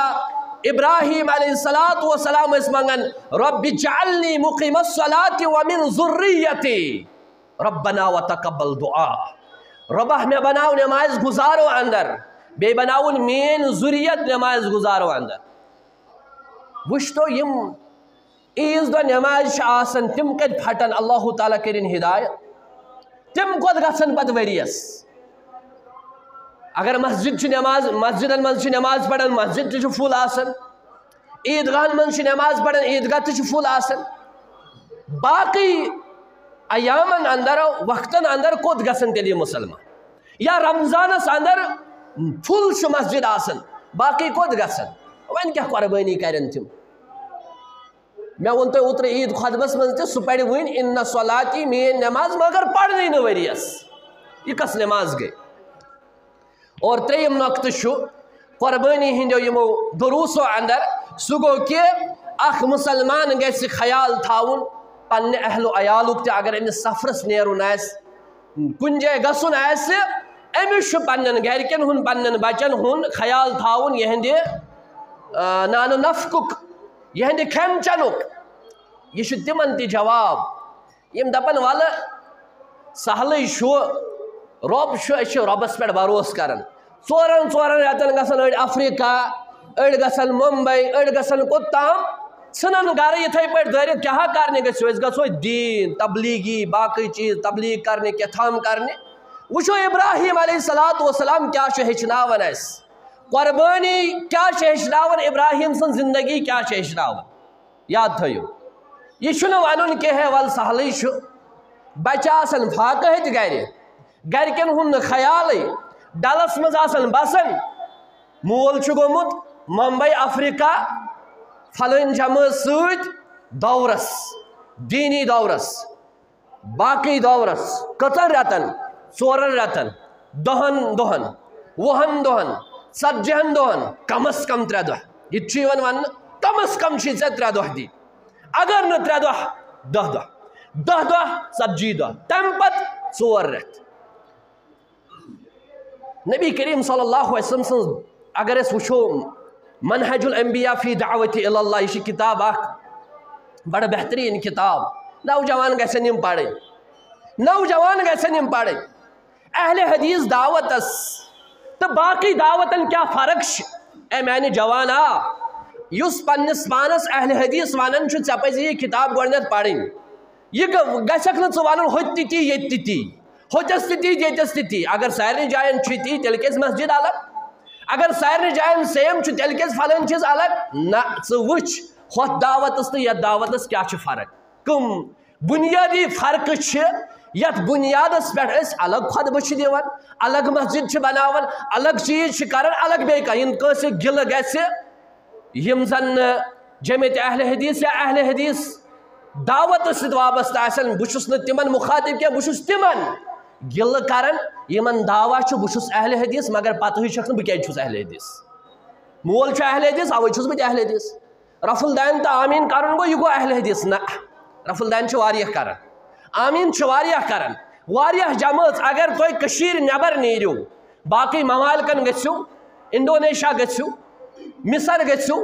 ابراہیم علیہ الصلوۃ والسلام ٲسۍ منٛگان، "رب اجعلنی مقیم الصلاۃ ومن ذریتی، ربنا وتقبل دعا"، رۄبہ، مےٚ بناو نماز گزارو اندر، بیٚیہِ بناوُن میٲنۍ ذُریت نماز گزارو اندر۔ وٕچھتو، یِم عیٖذ دۄہ نماز چھِ آسان، تِم کتہِ پھٹن؟ اللہ تعالیٰ کٔرِن ہدایت۔ تِم کوٚت گژھن پتہٕ ؤریس؟ اگر مسجد چھِ نماز، مسجدن منٛز چھِ نماز پران، مسجد تہِ چھِ فُل آسان، عیٖدگاہن منٛز چھِ نماز پران، عیٖدگاہ تہِ چھِ فُل آسان۔ باقٕے ایامن اندر، وقتن اندر کوٚت گژھن تیٚلہِ یِم مسلمان؟ یا رمضانس اندر فُل چھُ مسجد آسان، باقٕے کوٚت گژھن؟ وۄنۍ کیٛاہ قۄربٲنی کرن تِم؟ مےٚ ووٚن تۄہہِ اوترٕ عیٖد خطبس منٛز تہِ، سُہ پرِ وٕنۍ "ان صلاتی"، میٲنۍ نماز، مگر پرنٕے نہٕ ؤریس۔ یہِ کس نماز گٔے؟ اور ترٛیٚیِم نۄقطہٕ چھُ قۄربٲنی ہٕنٛدیو یِمو دروٗسو اندر، سُہ گوٚو کہِ اکھ مُسلمان گژھِ خیال تھاوُن پننہِ اہل و عیالُک تہِ۔ اگر أمِس سفرس نیرُن آسہِ، کُنہِ جایہِ گژھُن آسہِ، أمِس چھُ پننٮ۪ن گرِکٮ۪ن ہُنٛد، پننٮ۪ن بچن ہُنٛد خیال تھاوُن، یِہنٛدِ، آ، نانہٕ نفقُک، یِہنٛدِ کھٮ۪ن چٮ۪نُک۔ یہِ چھُ تِمن تہِ جواب۔ یِم دَپَن، "وَلہٕ، سہلٕے چھُ، رۄب چھُ، أسۍ چھِ رۄبَس پٮ۪ٹھ بھروسہٕ کران۔" ژورَن ژورَن رٮ۪تَن گژھن أڑۍ افریقہ، أڑۍ گژھن ممبئی، أڑۍ گژھن کوٚت تام، ژھٕنَن گرٕ یِتھَے پٲٹھۍ دٲرِتھ، کیٛاہ کرنہِ گٔژھِو؟ أسۍ گژھو دیٖن، تبلیغی، باقٕے چیٖز، تبلیغ کرنہِ، کیٛاہ تام کرنہِ۔ وٕچھو ابراہیم علیہ الصلوۃ والسلام کیٛاہ چھُ ہیٚچھناوان اَسہِ، قۄربٲنی کیٛاہ چھِ ہیٚچھناوان، ابراہیم سٕنٛز زندگی کیٛاہ چھِ ہیٚچھناوان۔ یاد تھٲیِو، یہِ چھُنہٕ وَنُن کہِ ہے وَلہٕ سہلٕے چھُ، بَچہٕ آسَن فاقہٕ ہیٚتھ گَرِ، گَرِکٮ۪ن ہُنٛد نہٕ خیالٕے، ڈَلَس منٛز آسَن بَسان، مول چھُ گوٚمُت ممبئی افریقہ فلٲنۍ جمٲژ سۭتۍ دورَس، دیٖنی دورَس۔ باقٕے دورس، کٔژن رٮ۪تن؟ ژورن رٮ۪تن، دہن دۄہن، وُہن دۄہن، ژتجی ہن دۄہن، کم از کم ترٛےٚ دۄہ۔ یہِ تہِ چھُ یِوان وننہٕ، کم از کم چھِ ژےٚ ترٛےٚ دۄہ دِنۍ۔ اگر نہٕ ترٛےٚ دۄہ، دہ دۄہ۔ دہ دۄہ، ژتجی دۄہ۔ تمہِ پتہٕ ژور رٮ۪تھ۔ نبی کریم صلی اللہ علیہ وسلم سٕنٛز اگر أسۍ وٕچھو، منہج الانبیاء فی دعوت الی اللہ، یہِ چھِ کِتاب اکھ، بڑٕ بہتریٖن کِتاب۔ نوجوان گژھن یِم پرٕنۍ، نوجوان گژھن یِم پرٕنۍ۔ اہل حدیث دعوتس تہٕ باقٕے دعوتن کیٛاہ فرق چھِ؟ اے میانہِ جوان، آ، یُس پننِس پانس اہل حدیث ونان چھُ، ژےٚ پزِ یہِ کِتاب گۄڈٕنٮ۪تھ پرٕنۍ۔ یہِ گہ-، گژھکھ نہٕ ژٕ ونُن ہوٚتہِ تہِ تی، ییٚتہِ تہِ تی۔ ہوٚتٮ۪س تہِ تی، ییٚتٮ۪س تہِ تی۔ اگر سارنٕے جاین چھُ تی، تیٚلہِ کیازِ مسجد الگ؟ اگر سارنٕے جاین same چھُ، تیٚلہِ کیازِ فلٲنۍ چیٖز الگ؟ نہ، ژٕ وٕچھ، ہۄتھ دعوتس تہٕ یتھ دعوتس کیٛاہ چھِ فرق؟ کٕم بُنیٲدی فرقہٕ چھِ، یتھ بُنیادس پٮ۪ٹھ أسۍ الگ خطبہٕ چھِ دِوان، الگ مسجد چھِ بناوان، الگ چیٖز چھِ کران، الگ بیٚیہِ کانٛہہ؟ یِم کٲنٛسہِ گِلہٕ گژھِ، یِم زن نہٕ جماعت اہل حدیث یا اہل حدیث دعوتس سۭتۍ وابستہٕ آسن، بہٕ چھُس نہٕ تِمن مُخاطب کینٛہہ، بہٕ چھُس تِمن گِلہٕ کران یِمن دعویٰ چھُ بہٕ چھُس اہل حدیث، مگر پتہٕے چھکھ نہٕ بہٕ کیازِ چھُس اہل حدیث۔ مول چھُ اہل حدیث، اوے چھُس بہٕ تہِ اہل حدیث۔ رفع الدین تہٕ آمین کرُن گوٚو، یہِ گوٚو اہل حدیث؟ نہ، رفع الدین چھِ واریاہ کران، آمین چھِ واریاہ کران، واریاہ جمٲژ۔ اگر تُہۍ کٔشیٖرِ نٮ۪بر نیٖرِو، باقٕے ممالکن گٔژھِو، انڈونیشیا گٔژھِو، مصر گٔژھِو،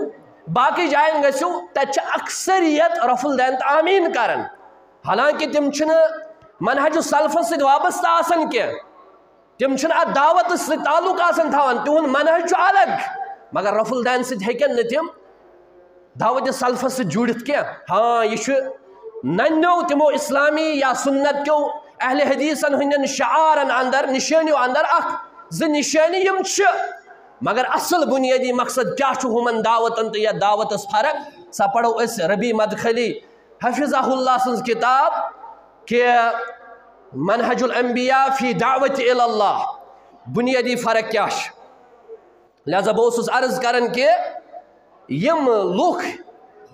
باقٕے جاین گٔژھِو، تتہِ چھِ اکثریت رفع الدین تہٕ آمین کران، حالانکہ تِم چھِنہٕ منہج السلفس سۭتۍ وابستہٕ آسان کینٛہہ۔ تِم چھِنہٕ اتھ دعوتس سۭتۍ تعلق آسان تھاوان، تِہُنٛد منہج چھُ الگ، مگر رفع الدین سۭتۍ ہیٚکن نہٕ تِم دعوت سلفس سۭتۍ جُڑِتھ کینٛہہ۔ ہاں، یہِ چھُ ننیو تِمو اسلامی یا سنت کیو اہل حدیثن ہٕنٛدٮ۪ن شعارن اندر، نشٲنیو اندر اکھ زٕ نشٲنی یِم چھِ، مگر اصل بنیٲدی مقصد کیٛاہ چھُ ہُمن دعوتن تہٕ یتھ دعوتس فرق، سۄ پرو أسۍ ربیع مدخلی حفظہ اللہ سٕنٛز کتاب کہ منہج الانبیاء فی دعوت الی اللہ، بنیٲدی فرق کیٛاہ چھِ۔ لہذا بہٕ اوسُس عرض کران کہ یِم لُکھ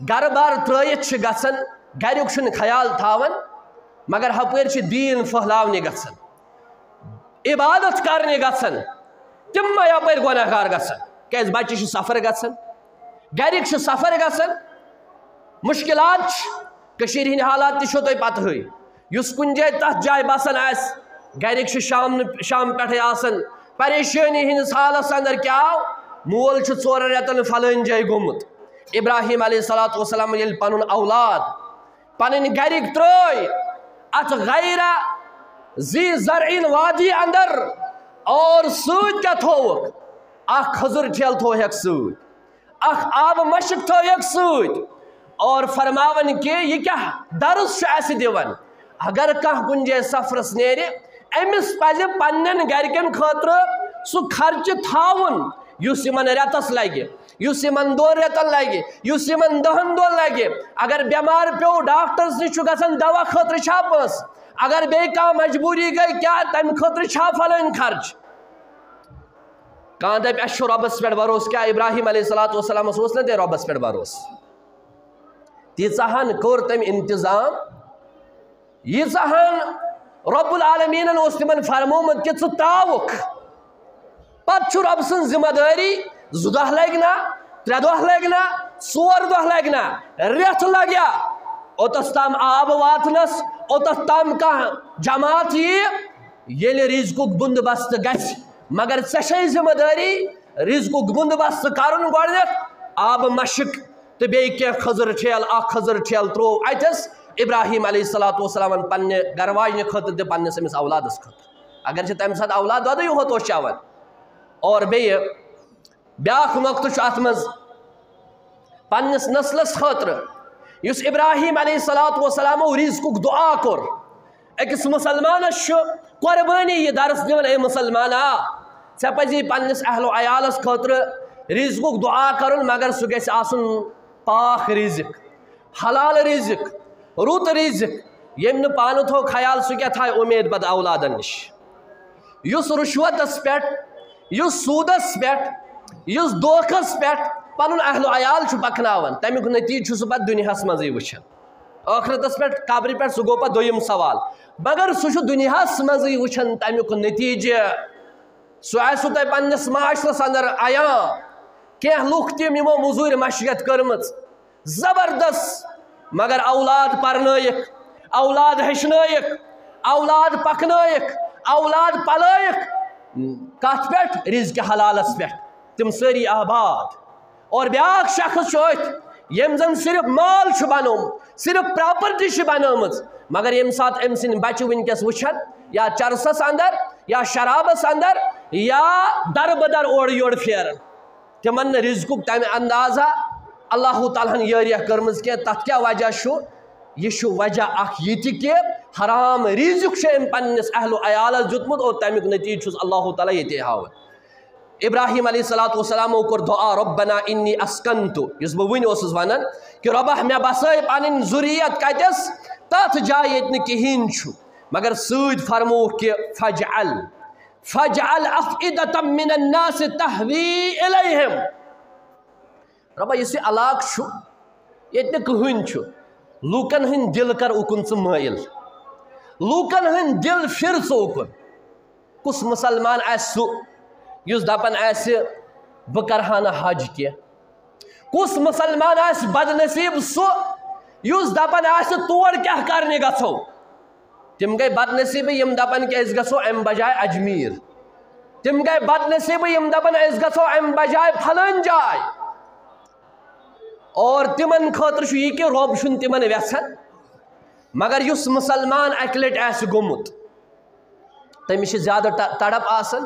گرٕ بار ترٲیِتھ چھِ گژھان، گریُک چھُنہٕ خیال تھاوان، مگر ہپٲرۍ چھِ دیٖن پھٔہلاونہِ گژھان، عبادت کرنہِ گژھان، تِم ما یپٲرۍ گۄناہ گار گژھان؟ کیازِ بچہِ چھِ سفر گژھان، گرِکۍ چھِ سفر گژھان، مشکلات چھِ۔ کٔشیٖرِ ہٕنٛدۍ حالات تہِ چھو تۄہہِ پتہٕے۔ یُس کُنہِ جایہِ تتھ جایہِ بسان آسہِ، گرِکۍ چھِ شام نہٕ، شام پٮ۪ٹھے آسان پریشٲنی ہٕنٛدِس حالس اندر۔ کیٛاہ آو؟ مول چھُ ژورن رٮ۪تن فلٲنۍ جایہِ گوٚمُت۔ ابراہیم علیہ الصلوۃ والسلام ییٚلہِ پنُن اولاد، پنٕنۍ گرِکۍ ترٲے اتھ غیر ذی زرعین وادی اندر، اور سۭتۍ کیٛاہ تھووُکھ؟ اکھ کھٔزٕر ٹھیلہٕ تھووہکھ سۭتۍ، اکھ آبہٕ مشک تھٲوہکھ سۭتۍ، اور فرماوان کہ یہِ کیٛاہ درس چھُ اسہِ دِوان؟ اگر کانٛہہ کُنہِ جایہِ سفرس نیرِ، أمِس پزِ پننٮ۪ن گرِکٮ۪ن خٲطرٕ سُہ خرچہٕ تھاوُن یُس یِمن رٮ۪تس لگہِ، یُس یِمن دۄن رٮ۪تن لگہِ، یُس یِمن دہن دۄہن لگہِ۔ اگر بٮ۪مار پیوٚو، ڈاکٹرس نِش چھُ گژھان، دوا خٲطرٕ چھا پونٛسہٕ؟ اگر بیٚیہِ کانٛہہ مجبوٗری گٔے، کیٛاہ تمہِ خٲطرٕ چھا فلٲنۍ خرچہٕ؟ کانٛہہ دپہِ، اسہِ چھُ رۄبس پٮ۪ٹھ بھروسہٕ۔ کیٛاہ ابراہیم علیہ الصلوۃ والسلامس اوس نہ تیٚلہِ رۄبس پٮ۪ٹھ بھروسہٕ؟ تیٖژاہن کوٚر تٔمۍ انتظام، ییٖژاہن رب العالمیٖنن اوس تِمن فرمومُت کہِ ژٕ تاوُکھ۔ پتہٕ چھُ رۄب سٕنٛز ذمہ دٲری، زٕ دۄہ لگہِ نا، ترٛےٚ دۄہ لگہِ نا، ژور دۄہ لگہِ نا، رٮ۪تھ لگیا اوٚتس تام آب واتنس، اوٚتس تام کانٛہہ جماعت ییہِ، ییٚلہِ رزقُک بندوبست گژھِ۔ مگر ژےٚ چھے ذمہ دٲری رزقُک بندوبست کرُن گۄڈنٮ۪تھ، آبہٕ مشک تہٕ بیٚیہِ کینٛہہ کھٔزٕر ٹھیل، اکھ کھٔزٕر ٹھیل تروو اتٮ۪س ابراہیم علیہ الصلوۃ والسلامن پننہِ گرٕ واجنہِ خٲطرٕ تہٕ پننِس أمِس اولادس خٲطرٕ۔ اگر چھِ تمہِ ساتہٕ اولاد دۄدٕے یوت اوس چٮ۪وان۔ اور بیٚیہِ بیاکھ نۄقطہٕ چھُ اتھ منٛز، پننِس نسلس خٲطرٕ یُس ابراہیم علیہ الصلوۃ والسلامو رزقُک دعا کوٚر۔ أکِس مسلمانس چھُ قربٲنی یہِ درس دِوان، اے مسلمانا، ژےٚ پزی پننِس اہل و عیالس خٲطرٕ رزقُک دعا کرُن، مگر سُہ گژھِ آسُن پاک رزق، حلال رزق، رُت رزق، ییٚمۍ نہٕ پانہٕ تھوٚو خیال، سُہ کیٛاہ تھایہِ اُمید پتہٕ اولادن نِش؟ یُس رُشوتس پٮ۪ٹھ، یُس سوٗدس پٮ۪ٹھ، یُس دھوکس پٮ۪ٹھ پنُن اہل و عیال چھُ پکناوان، تمیُک نتیجہٕ چھُ سُہ پتہٕ دُنیاہس منٛزٕے وٕچھان۔ ٲخرتس پٮ۪ٹھ، قبرِ پٮ۪ٹھ، سُہ گوٚو پتہٕ دوٚیِم سوال۔ مگر سُہ چھُ دُنیاہس منٛزٕے وٕچھان تمیُک نتیجہٕ۔ سُہ آسہِ تۄہہِ پننِس معاشرس اندر عیان۔ کینٛہہ لُکھ تِم یِمو مٔزوٗرۍ مشقت کٔرمٕژ، زبردست، مگر اولاد پرنٲیِکھ، اولاد ہیٚچھنٲیِکھ، اولاد پکنٲیِکھ، اولاد پلٲیِکھ۔ کتھ پٮ۪ٹھ؟ رزقِ حلالس پٮ۪ٹھ۔ تِم سٲری آباد۔ اور بیاکھ شخص چھُ أتھۍ، ییٚمۍ زن صرف مال چھُ بنومُت، صرف پراپرٹی چھِ بنٲومٕژ، مگر ییٚمہِ ساتہٕ أمۍ سٕنٛدۍ بچہِ وٕنکیٚس وٕچھن یا چرسس اندر یا شرابس اندر یا دربدر اورٕ یورٕ پھیرن، تِمن نہٕ رزقُک تمہِ اندازہ اللہ تعالیٰ ہن یٲریہ کٔرمٕژ کینٛہہ۔ تتھ کیٛاہ وجہ چھُ؟ یہِ چھُ وجہ اکھ یہِ تہِ کہِ حرام رزق چھُ أمۍ پننِس اہل و عیالس دیُتمُت اور تمیُک نتیجہٕ چھُس اللہ تعالیٰ ییٚتے ہاوان۔ ابراہیم علیہ الصلوۃ والسلامو کوٚر دعا، ربنا انی اسکنت، یُس بہٕ وٕنۍ اوسُس ونان کہِ رۄبہ، مےٚ بسٲے پنٕنۍ ذُریت کتٮ۪س؟ تتھ جایہِ ییٚتہِ نہٕ کہیٖنۍ چھُ، مگر سۭتۍ فرمووُکھ کہِ فجعل، فجعل افئدة من الناس تهوی الیہم۔ رۄبہ، یُس یہِ علاقہٕ چھُ، ییٚتہِ نہٕ کٕہٕنۍ چھُ، لوٗکن ہٕنٛدۍ دِل کر اُکُن ژٕ مٲیِل، لوٗکن ہٕنٛدۍ دِل پھِر ژٕ اُکُن۔ کُس مُسلمان آسہِ سُہ یُس دَپان آسہِ، "بہٕ کَرٕ ہا نہٕ حج کینٛہہ"؟ کُس مُسلمان آسہِ بدنصیٖب سُہ یُس دَپان آسہِ، "تور کیٛاہ کَرنہِ گژھو"؟ تِم گٔے بدنصیٖبٕے یِم دَپان کہِ أسۍ گژھو اَمہِ بجایہِ اجمیٖر۔ تِم گٔے بدنصیٖبٕے یِم دَپان أسۍ گژھو اَمہِ بجایہِ پھلٲنۍ جاے۔ اور تِمن خٲطرٕ چھُ یہِ کہِ رۄب چھُنہٕ تِمن وٮ۪ژھان۔ مگر یُس مُسلمان اَکہِ لٹہِ آسہِ گوٚمُت، تٔمِس چھِ زیادٕ ت-، تڑپ آسان،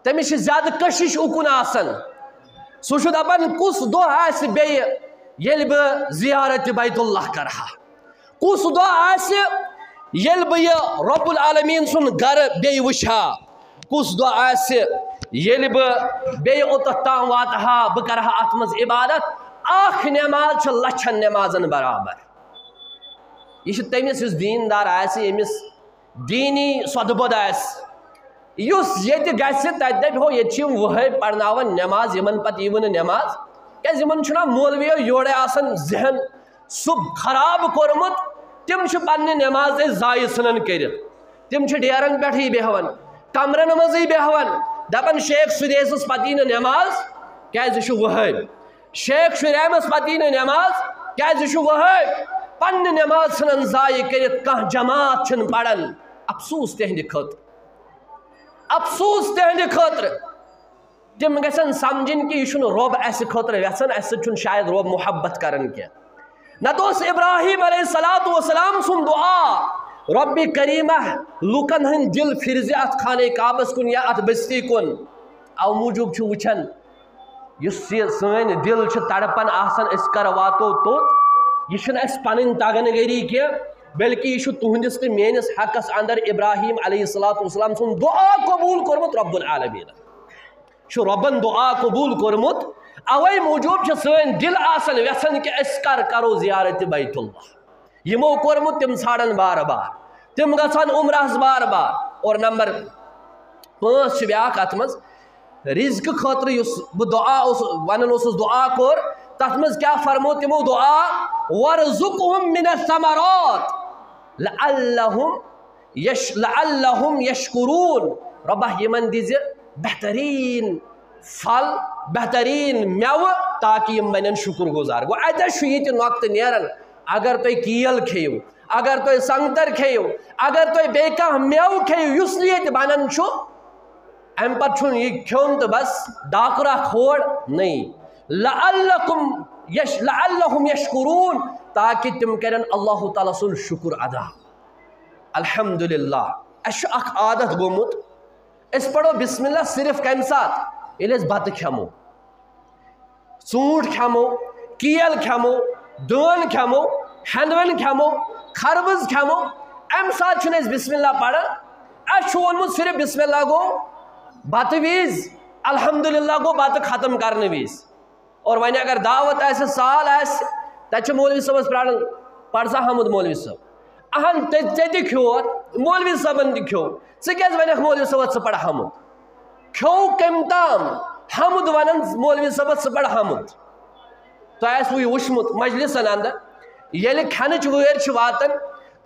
تٔمِس چھِ زیادٕ کشش اُکُن آسان۔ سُہ چھُ دپان، کُس دۄہ آسہِ بیٚیہِ ییٚلہِ بہٕ زیارت بیت اللہ کرٕ ہا؟ کُس دۄہ آسہِ ییٚلہِ بہٕ یہِ رب العالمین سُنٛد گرٕ بیٚیہِ وٕچھِ ہا؟ کُس دۄہ آسہِ ییٚلہِ بہٕ بیٚیہِ اوٚتتھ تام واتہٕ ہا، بہٕ کرٕ ہا اتھ منٛز عبادت؟ اکھ نماز چھِ لچھن نمازن برابر۔ یہِ چھُ تٔمِس یُس دیٖندار آسہِ، ییٚمِس دیٖنی سۄدٕ بۄد آسہِ، یُس ییٚتہِ گژھِ، تَتہِ دَپہِ، "ہو، ییٚتہِ چھِ یِم وٲحِد پَرناوان نٮ۪ماز، یِمَن پَتہٕ یِیہِ وٕ نہٕ نٮ۪ماز"، کیٛازِ یِمَن چھُنہ مولوِیو یورَے آسان ذہن سُہ خراب کوٚرمُت، تِم چھِ پنٛنہِ نٮ۪مازَے ضایع ژھٕنان کٔرِتھ۔ تِم چھِ ڈیرَن پٮ۪ٹھٕے بیٚہوان، کَمرَن منٛزٕے بیٚہوان، دَپان، "شیخ سُدیسَس پَتہٕ یی نہٕ نٮ۪ماز، کیٛازِ یہِ چھُ وٲحِد"۔ شیخ شُریمس پتہٕ یی نہٕ نٮ۪ماز، کیٛازِ یہِ چھُ وٲحِد۔ پننہِ نٮ۪ماز ژھٕنان ضایع کٔرِتھ، کانٛہہ جماعت چھِنہٕ پران۔ افسوس تِہنٛدِ خٲطرٕ، افسوس تِہنٛدِ خٲطرٕ۔ تِم گژھن سمجھِنۍ کہِ یہِ چھُنہٕ رۄب اسہِ خٲطرٕ یژھان، اسہِ سۭتۍ چھُنہٕ شاید رۄب محبت کران کینٛہہ۔ نتہٕ اوس ابراہیم علیہ الصلوۃ والسلام سُنٛد دعا، "رۄبِ کریمہ، لُکن ہٕنٛدۍ دِل پھِرزِ اتھ خانہ کعبس کُن یا اتھ بستی کُن"۔ او موٗجوٗب چھُ وٕچھان، یُس یہِ سٲنۍ دِل چھِ تڑپان آسان، أسۍ کر واتو توٚت، یہِ چھُنہٕ اَسہِ پنٕنۍ تگن گٔری کینٛہہ، بلکہِ یہِ چھُ تُہنٛدِس تہٕ میٲنِس حقس اندر ابراہیم علیہ الصلوۃ والسلام سُنٛد دعا قبول کوٚرمُت رب العالمین۔ چھُ رۄبن دعا قبول کوٚرمُت، اوے موٗجوٗب چھِ سٲنۍ دِل آسان یژھان کہِ أسۍ کر کرو زیارت بیت اللہ۔ یِمو کوٚرمُت، تِم ژھانڈن بار بار، تِم گژھن عمرہس بار بار۔ اور نمبر پانٛژھ چھِ بیٛاکھ اتھ منٛز، رزقہٕ خٲطرٕ یُس بہٕ دعا اوس ونان اوسُس، دعا کوٚر، تتھ منٛز کیٛاہ فرموو تِمو دعا؟ "وارزقہم من الثمرات لعلہم یش-، لعلہم یشکرون"۔ رۄبہ، یِمن دِزِ بہتریٖن پھل، بہتریٖن مٮ۪وٕ، تاکہِ یِم بنن شُکر گُزار۔ گوٚو، اتٮ۪س چھُ یہِ تہِ نۄقطہٕ نیران، اگر تُہۍ کیل کھیٚیِو، اگر تُہۍ سنگتر کھیٚیِو، اگر تُہۍ بیٚیہِ کانٛہہ مٮ۪وٕ کھیٚیِو، یُس نہٕ ییٚتہِ بنان چھُ، امہِ پتہٕ چھُنہٕ یہِ کھیوٚن تہٕ بس ڈاکرا کھوڑ، نٔے۔ لعلکم یش-، لعلہم یشکرون، تاکہِ تِم کرن اللہ تعالیٰ سُنٛد شُکر ادا۔ الحمدللہ، اسہِ چھُ اکھ عادت گوٚمُت، أسۍ پرو بسم اللہ صرف کمہِ ساتہٕ؟ ییٚلہِ أسۍ بتہٕ کھٮ۪مو، ژوٗنٛٹھ کھٮ۪مو، کیل کھٮ۪مو، دٲن کھٮ۪مو، ہٮ۪نٛدوٮ۪نٛد کھٮ۪مو، خربٕز کھٮ۪مو، امہِ ساتہٕ چھُنہٕ أسۍ بسم اللہ پران۔ اسہِ چھُ ووٚنمُت صرف بسم اللہ گوٚو بتہٕ وِزِ، الحمدللہ گوٚو بتہٕ ختم کرنہٕ وِزِ۔ اور وۄنۍ اگر دعوت آسہِ، سال آسہِ، تتہِ چھِ مولوی صٲبس پراران، "پرزا حمد مولوی صٲب؟" اہن، ژےٚ، ژےٚ تہِ کھیوٚوتھ، مولوی صٲبن تہِ کھیوٚو۔ ژٕ کیٛازِ ونکھ مولوی صٲبس ژٕ پرٕ حمد؟ کھیوٚو کٔمۍ تام؟ حمد ونان مولوی صٲبس ژٕ پرٕ حمد۔ تۄہہِ آسِوٕ یہِ وٕچھمُت مجلسن اندر، ییٚلہِ کھٮ۪نٕچ وٲرۍ چھِ واتان،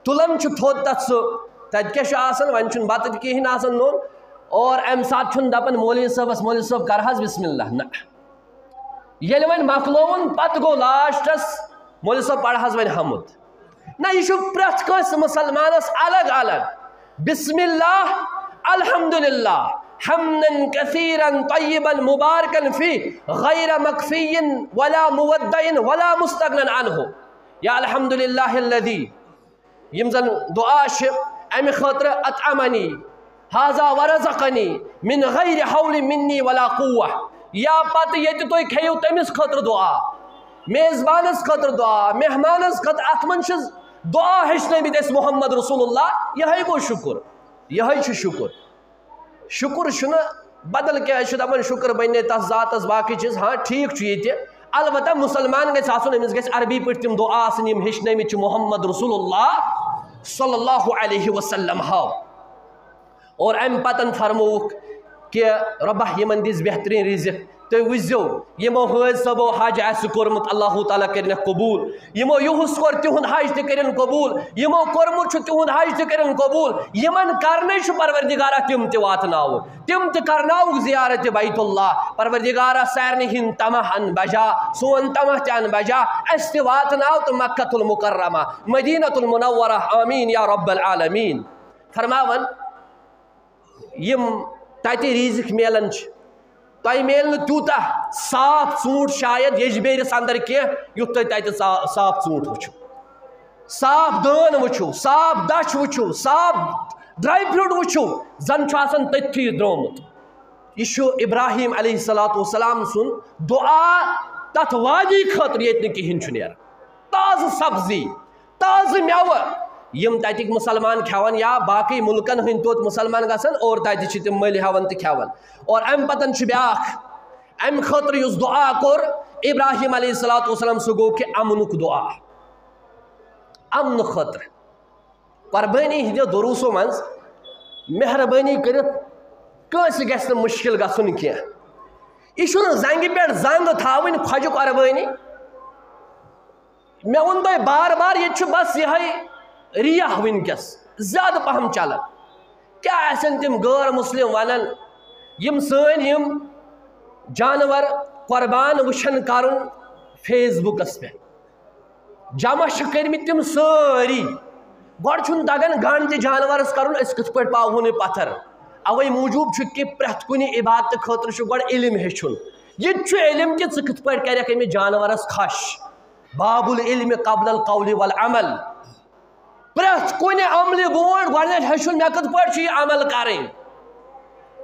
تُلان چھُ تھوٚد تَتھ سُہ، تَتہِ کیٛاہ چھُ آسان؟ وۄنۍ چھُنہٕ بَتہٕ تہِ کِہیٖنۍ آسان نوٚن۔ اور اَمہِ ساتہٕ چھُنہٕ دَپان مولوی صٲبَس، "مولوی صٲب، کَر حظ بسم اللہ"، نہ۔ ییٚلہِ وۄنۍ مۄکلووُن، پَتہٕ گوٚو لاسٹَس، "مولوی صٲب، پَر حظ وۄنۍ حمد"۔ نہ، یہِ چھُ پرٛٮ۪تھ کٲنٛسہِ مُسلمانَس الگ الگ۔ بسم اللہ، الحمدللہ، حمداً کثیراً طیباً مبارکاً فیہ، غیر مکفی ولا مودع ولا مستغنی عنہ۔ یا الحمدللہ الذی، یِم زن دعا چھِ، امہِ خٲطرٕ، "اطعمنی، ھذا ورزقنی، من غیر حول منی ولا قوہ"، یا پتہٕ ییٚتہِ تُہۍ کھیٚیِو، تٔمِس خٲطرٕ دعا، میزبانس خٲطرٕ دعا، مہمانس خٲطرٕ، اتھ منٛز چھِ دعا ہیٚچھنٲومٕتۍ اَسہِ محمد رسول اللہ۔ یِہوٚے گوٚو شُکُر، یِہوٚے چھُ شُکُر۔ شُکُر چھُنہٕ بدل کینٛہہ، أسۍ چھِ دَپان شُکُر بَنہِ تَس ذاتَس باقٕے چیٖز، ہاں، ٹھیٖک چھُ یہِ تہِ۔ البتہ مُسلمان گژھِ آسُن، أمِس گژھِ عربی پٲٹھۍ تِم دُعا آسٕنۍ یِم ہیٚچھنٲومٕتۍ چھِ محمد رسول اللہ صلی اللہ علیہ وسلم ہاو۔ اور اَمہِ پَتَن فرمووُکھ کہِ رۄبہ، یِمَن دِژ بہتریٖن رِزِق۔ تُہۍ وٕچھزیو، یِمو حٲج صٲبو حج آسہِ کوٚرمُت، اللہ تعالیٰ کٔرِنَکھ قبوٗل۔ یِمو یُہُس کوٚر، تِہُنٛد حج تہِ کٔرِن قبوٗل۔ یِمو کوٚرمُت چھُ، تِہُنٛد حج تہِ کٔرِن قبوٗل۔ یِمَن کَرنَے چھُ پروردگارا تِم تہِ واتناوُن، تِم تہِ کَرناوُکھ زیارت بیت اللہ۔ پروردگارا، سارنٕے ہِنٛدۍ طمع اَن بجا، سون طمع تہِ اَن بجا، اَسہِ تہِ واتناو تہٕ مکۃ المکرمہ، مدینۃ المنورہ۔ آمین یا رب العالمین۔ فرماوان، یِم تَتہِ ریٖزِکھ میلان چھِ، تۄہہِ میلہِ نہٕ تیوٗتاہ صاف ژوٗنٛٹھ شاید ییٚجبیرِس اندر کینٛہہ، یُتھ تۄہہِ تَتہِ صا-، صاف ژوٗنٛٹھ وٕچھِو، صاف دٲن وٕچھِو، صاف دَچھ وٕچھِو، صاف ڈراے فروٹ وٕچھِو، زَن چھُ آسان تٔتھی درٛامُت۔ یہِ چھُ ابراہیم علیہ الصلوۃ والسلام سُنٛد دُعا تَتھ وادی خٲطرٕ، ییٚتہِ نہٕ کِہیٖنۍ چھُ نیران، تازٕ سبزی، تازٕ مٮ۪وٕ، یِم تَتِکۍ مُسلمان کھٮ۪وان یا باقٕے مُلکَن ہٕنٛدۍ توت مُسلمان گژھان اور تَتہِ چھِ تِم مٔلۍ ہٮ۪وان تہٕ کھٮ۪وان۔ اور اَمہِ پَتَن چھُ بیٛاکھ، اَمہِ خٲطرٕ یُس دُعا کوٚر ابراہیم علیہ الصلوۃ والسلام، سُہ گوٚو کہِ اَمنُک دُعا، اَمنہٕ خٲطرٕ۔ قۄربٲنی ہٕنٛدیو دروٗسو منٛز مہربٲنی کٔرِتھ کٲنٛسہِ گژھِ نہٕ مُشکِل گژھُن کینٛہہ۔ یہِ چھُنہٕ زنٛگہِ پٮ۪ٹھ زنٛگ تھاوٕنۍ خۄجہِ قۄربٲنی۔ مےٚ ووٚن تۄہہِ بار بار، ییٚتہِ چھُ بس یِہوٚے ریاہ وٕنکیٚس زیادٕ پہم چلان۔ کیٛاہ آسن تِم غٲر مسلم ونان، یِم سٲنۍ یِم جانور قۄربان وٕچھن کرُن فیس بُکس پٮ۪ٹھ؟ جمع چھِ کٔرمٕتۍ تِم سٲری۔ گۄڈٕ چھُنہٕ تگان گنٛڈ تہِ جانورس کرُن، أسۍ کِتھ پٲٹھۍ پاوہون یہِ پتھر؟ اوے موٗجوٗب چھُ کہِ پرٛٮ۪تھ کُنہِ عبادتہٕ خٲطرٕ چھُ گۄڈٕ علم ہیٚچھُن۔ یہِ تہِ چھُ علم کہِ ژٕ کِتھ پٲٹھۍ کرکھ أمِس جانورس خۄش۔ باب العلم قبل القول والعمل۔ پرٛٮ۪تھ کُنہِ عملہِ برونٛٹھ گۄڈٕنٮ۪تھ ہیٚچھُن مےٚ کِتھ پٲٹھۍ چھُ یہِ عمل کرٕنۍ۔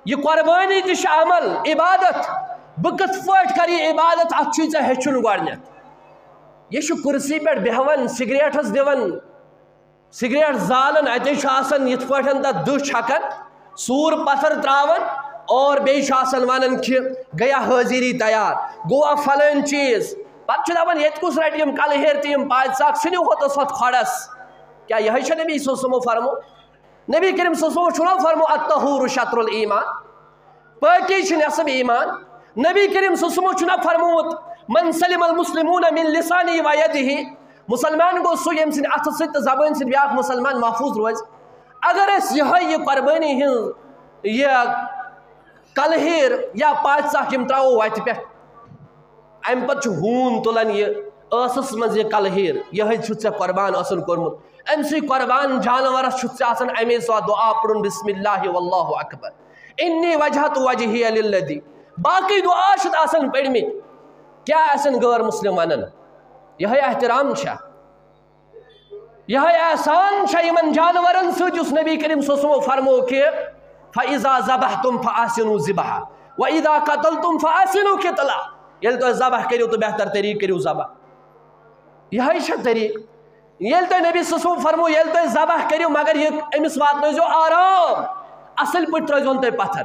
یہِ قۄربٲنی تہِ چھِ عمل، عبادت۔ بہٕ کِتھ پٲٹھۍ کرٕ یہِ عبادت، اَتھ چھُے ژےٚ ہیٚچھُن گۄڈٕنٮ۪تھ۔ یہِ چھُ کُرسی پٮ۪ٹھ بیٚہوان، سگریٹس دِوان، سگریٹ زالان، اتے چھُ آسان یِتھ پٲٹھۍ تتھ دٕہ چھکان، سوٗر پتھر تراوان، اور بیٚیہِ چھُ آسان ونان کہِ گٔیا حٲضری تیار، گوٚوا فلٲنۍ چیٖز۔ پتہٕ چھُ دپان، ییٚتہِ کُس رٹہِ یِم کلہٕ ہیرِ تہٕ یِم پاژِ ساکھ، ژھٕنِو ہوٚتس ہۄتھ کھۄڈس۔ کیٛاہ یِہوٚے چھا نبی صلی اللہ علیہ وسلمو فرمو؟ نبی کریم صلی اللہ علیہ وسلمو چھُنہ فرمو، الطہور شطر الایمان، پٲکی چھِ نصف ایمان۔ نبی کریم صلی اللہ علیہ وسلمو چھُنہ فرمومُت، من سلم المسلمون من لسانہ و یدہ، مسلمان گوٚو سُہ ییٚمہِ سٕنٛدِ اَتھٕ سۭتۍ تہٕ زبٲنۍ سۭتۍ بیٛاکھ مسلمان محفوظ روزِ۔ اگر أسۍ یِہوٚے یہِ قۄربٲنی ہٕنٛز یہِ کلہٕ ہیٖر یا پاژِ ساکھ یِم ترٛاوو وَتہِ پٮ۪ٹھ، اَمہِ پَتہٕ چھُ ہوٗن تُلان یہِ ٲسَس منٛز یہِ کلہٕ ہیٖر، یِہوٚے چھُتھ ژےٚ قۄربان اَصٕل کوٚرمُت۔ أمۍ سٕے قۄربان جانوَرَس چھُتھ ژےٚ آسان اَمے ساتہٕ دُعا پَرُن، بسم اللہ واللہ اکبر، انی وجہت وجہی للذی۔ باقٕے دُعا چھِتھ آسان پٔرمٕتۍ۔ کیٛاہ آسن غٲر مُسلِم وَنان؟ یِہوٚے احترام چھا؟ یِہوٚے احسان چھا یِمن جانورن سۭتۍ، یُس نبی کریم صلی اللہ علیہ وسلمو فرمو کہِ، فَإِذَا ذَبَحْتُمْ فَأَحْسِنُوا الذِّبْحَ، وَإِذَا قَتَلْتُمْ فَأَحْسِنُوا الْقِتْلَةَ۔ ییٚلہِ تُہۍ ذبح کٔرِو تہٕ بہتر طریٖقہٕ کٔرِو ذبح۔ یِہوٚے چھا طریٖقہٕ؟ ییٚلہِ تۄہہِ نبی صلی اللہ علیہ وسلم فرمو، ییٚلہِ تُہۍ ذبح کٔرِو، مگر یہِ أمِس واتنٲیزیو آرام، اَصٕل پٲٹھۍ ترٲیزیون تُہۍ پتھر۔